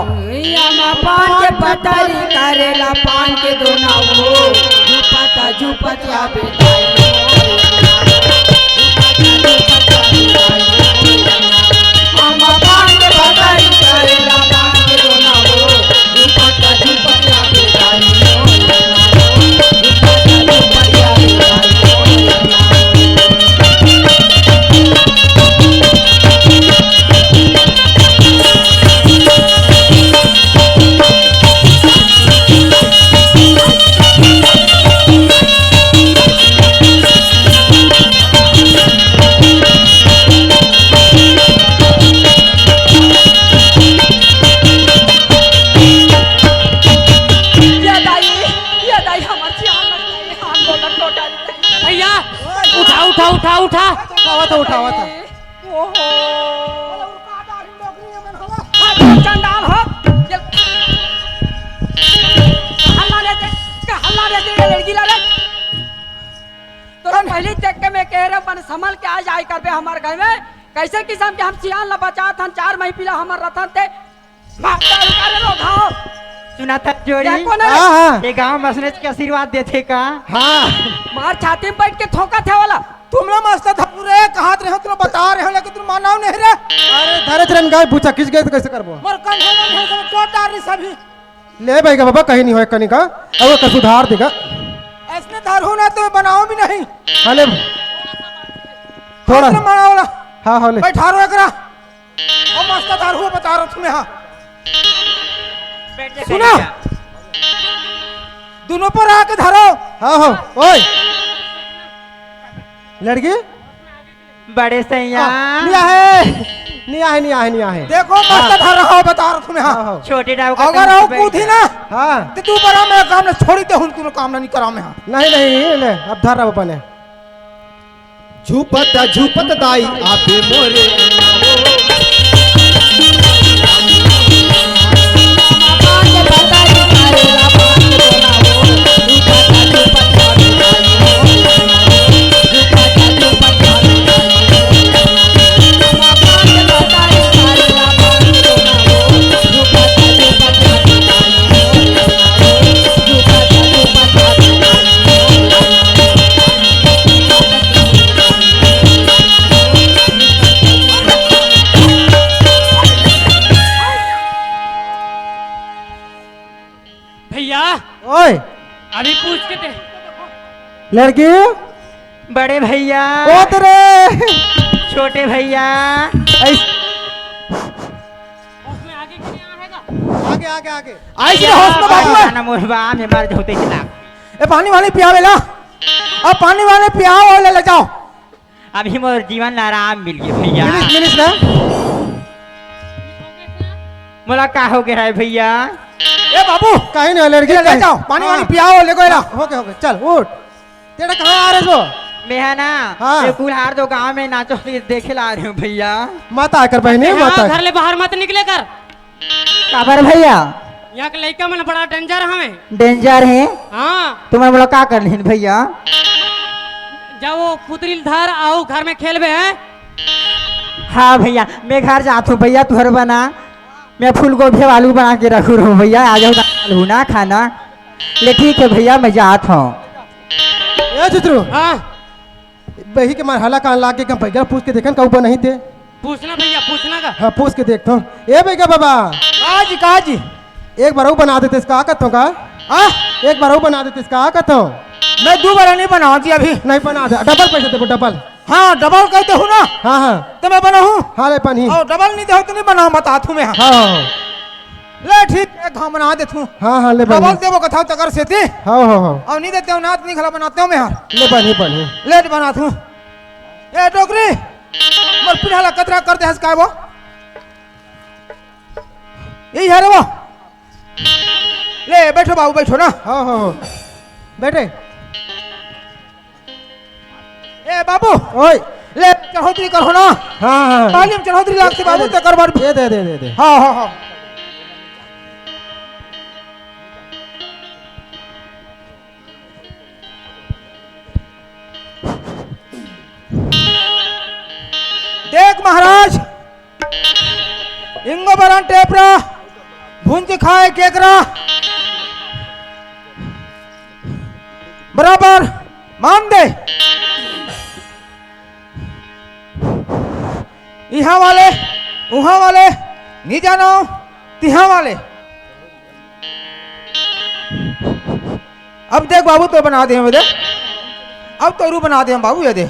या मा पान के पतरी करेला पान के दोना वो, झूपता झूपत या बेटा। उठा, उठा। उठावा था, उठावा था। ओहो। अरे, चंडाल हो। ये हल्ला दे दे, हल्ला दे दे, ये लड़की ला रे। तो पहले देख के मैं कह रहा हूँ, अपन संभल के आ जाए करबे हमारे घर में। कैसे किस्म के हम सियान ला बचात हन, चार मही पीला हमर रतन ते। मार डाल, अरे रो घाव। सुना था जोड़ी? ये कौन है? हाँ, हाँ। ये गांव में असने के आशीर्वाद देथे का? हाँ। मार छाती में बैठ के थोका थे वाला। तुम लोग मस्त था पूरे, कहात रहे हो, तुम बता रहे हो, लेकिन तुम मानव नहीं रे। अरे धरे चरण गाय भूचा खिंच गए तो कैसे करबो? मोर कंधे में नहीं, सब चोट डाल रही सभी। ले भाई का बाबा, कहीं नहीं होय कनी का, अब ओकर सुधार देगा। ऐसने धरहू ना तो बनाओ भी नहीं। हाँ, ले। थोड़ा। ऐसने बनाओ ला। हाँ, हाँ, ले। बैठारो एकरा। ओ मस्त धरहू बता रहा तुम्हें, हाँ। बैठ जा, सुना? बैठ जा। दोनों पर आके धरो। हाँ, हाँ, ओए। लड़की? बड़े सैया। आ, नहीं आहे, नहीं आहे, नहीं आहे, नहीं आहे। देखो, मस्त हाँ। धर रहा हो, बता रहा तुम्हें, हाँ। हाँ, हाँ। छोटे डाव का अगर तुम आओ बैठ कूदी जा। ना, हाँ। तो तू बड़ा मेरा काम ना छोड़ी दे, हूँ तू काम ना नहीं करा मैं, हाँ। नहीं, नहीं, ले, अब धर रहा बने। झूपत, झूपत दाई आपे मोरे। भैया, ओए। अभी पूछ के दे। लड़की? बड़े भैया। ओ तेरे। छोटे भैया। ऐस- उसमें आगे के नहीं आएगा? आगे, आगे, आगे। आई के होश में बाबू है। ना मोर बा, मैं मर जाऊँ तो इतना। ए, पानी वानी पियावेला। अब पानी वानी पियाओ और ले, ले जाओ। अभी मोर जीवन ला आराम मिल गया भैया। मिलिस, मिलिस ना? मोला का हो गया है भैया? ए बाबू, कहीं नहीं, लड़की ले, ले कहीं। जाओ, पानी हाँ। वानी पियाओ, ले गो एला। ओके, ओके, चल, उठ। तेरा कहाँ आ रहे हो? मैं है ना, हाँ। ये कुल्हार दो गांव में नाचो, देखे ला आ रहे हूँ भैया। मत आकर बहनी, मत हाँ, आकर। घर ले बाहर मत निकले कर। काबर भैया? यहाँ के लइका मन बड़ा डेंजर हवे। डेंजर हे? हाँ। तुमन मोला का कर लिहिन भैया? जब वो पुतरी ल धर अउ घर में खेलबे हैं। हाँ भैया, मैं घर जात हूँ भैया, तुहर बना, मैं फूल गोभी आलू बना के रखू रहूँ भैया, आ जाओ ना, आलू ना खाना। ले ठीक है भैया, मैं जात हूँ। ए चुचरू। हाँ। बही के मार हला कान लाग के कम पैगल पूछ के देखन कहू बा नहीं ते। पूछना भैया, पूछना का? हाँ, पूछ के देखथो। ए बेगा बाबा। का जी, का जी? एक बार अउ बना देते, इसका का कथो का? हाँ? एक बार अउ बना देते, इसका का कथो? मैं दू बार नहीं बनावत जी अभी। नहीं बना दे, डबल पैसा देबो, डबल। हाँ, डबल कहते हो ना? हाँ, हाँ। तो मैं बनाऊँ? हाँ, ले पानी। और डबल नहीं दे तो नहीं बनाऊँ, बता तू मैं। हाँ, हाँ, हाँ। ले ठीक, एक घाव बना देथूं। हाँ, हाँ, ले डबल बने। देबो कथाव तकर सेती। हाँ, हाँ, हाँ। अउ नहीं देते हो ना, तो नहीं खला बनाते हो मैं हर। ले बने, बने। ले बनाथूं। ए डोकरी, मोर पिढ़ा ला कतरा कर दे हस काय वो? यही है रे वो। ले बैठो बाबू, बैठो ना। हाँ, हाँ, हाँ। बैठे। ए बाबू, ओए। ले चढ़ौतरी करहो ना। हाँ, हाँ। तालीम चढ़ौतरी लागथे बाबू, दे, दे। तेकर बर। दे, दे, दे, दे, दे। हाँ, हाँ, हाँ। देख महाराज, इंगो बरन टेपरा, भुंज खाए केकरा, बराबर मान दे। इहाँ वाले, उहाँ वाले, नी जानो, तिहाँ वाले। अब देख बाबू, तो बना दे, दे। अब तोरू बना दे बाबू, ये दे।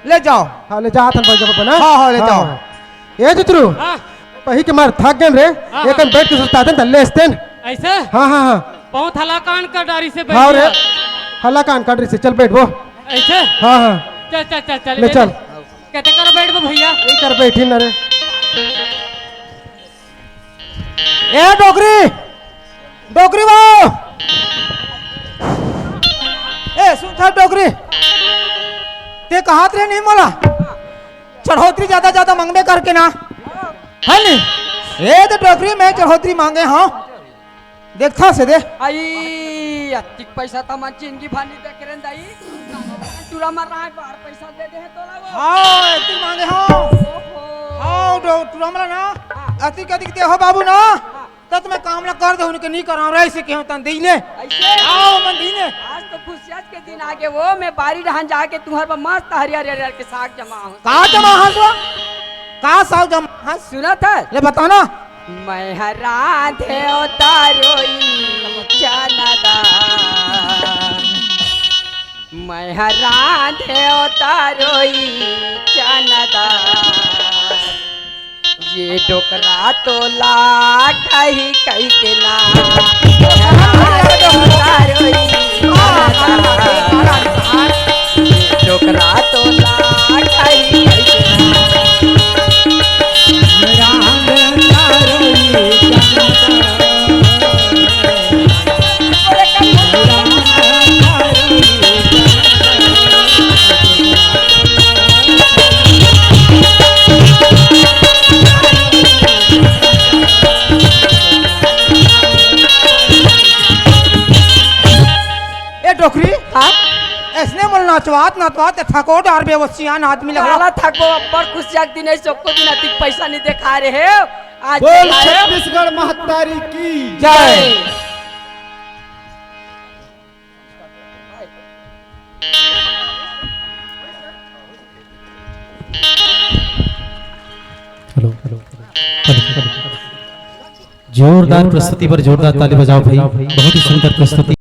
ले जाओ। हाँ, ले जात हन भाई, जब बना। हाँ, हाँ, ले हाँ, जाओ। हाँ। ए जुतरू, हाँ। पही के मार थक गन रे, हाँ, हाँ। एकन बैठ के सुस्तातेन त लेस्तेन। ऐसे? हाँ, हाँ, हाँ। बहुत हलाकान कर डारी से हाँ रे, भैया। हलाकान कर डारी से, चल बैठ वो। ऐसे? हाँ, हाँ। चल, चल, चल, चल, ले ले चल। ले। कहते कर बैठ वो भैया। यही कर बैठी ना रे। ए डोकरी, डोकरी बा। ए सुन था डोकरी। ते कहत रहे नहीं मोला, चढ़ोतरी ज्यादा ज्यादा मांगबे करके ना, है नी? ए तो डोकरी, मैं चढ़ोतरी मांगे हंव, देखथस दे। आई, अतिक पैसा त मैं जिंदगी भर नहीं देखे रहेंव दाई। टूरा मर रहा है, बार पैसा दे दे हे तोला वो। हाँ, अतिक मांगे हंव। ओहो। हाँ, डो-, टूरा मर ना, हाँ। अतिक अतिक दे हो बाबू ना। हाँ। त मैं काम ला कर देहूं, नहीं करावंव, रह से केहेंव तन दे ले। ऐसे? आओ, मन दे ले। आज तो खुशियां के दिन आगे वो, मैं बारी डहन जाके तुंहर बर मस्त हरियर हरियर के साग जमाहूं। का जमाहस वो? का साग जमाहस? सुनत हस? ले बता ना। मैं हरा देव तारोई चनदा, मैं हरा देव तारोई चनदा। ये डोकरा तोला कही कही के ना। डोकरा तोला कही कही के ना। ए डोकरी, हाँ? ऐसने मोला नचवात नचवात थको डारबे, वो सियान आदमी लग रहा। काला थको, अब्बड़ खुशियां के दिन हे, एको दिन अतिक पैसा नहीं देखा रहे हो। आज बोल देखा रहे हो। छत्तीसगढ़ महतारी की जय। Hello, hello, hello, hello. जोरदार प्रस्तुति पर जोरदार ताली बजाओ भाई, बहुत ही सुंदर प्रस्तुति।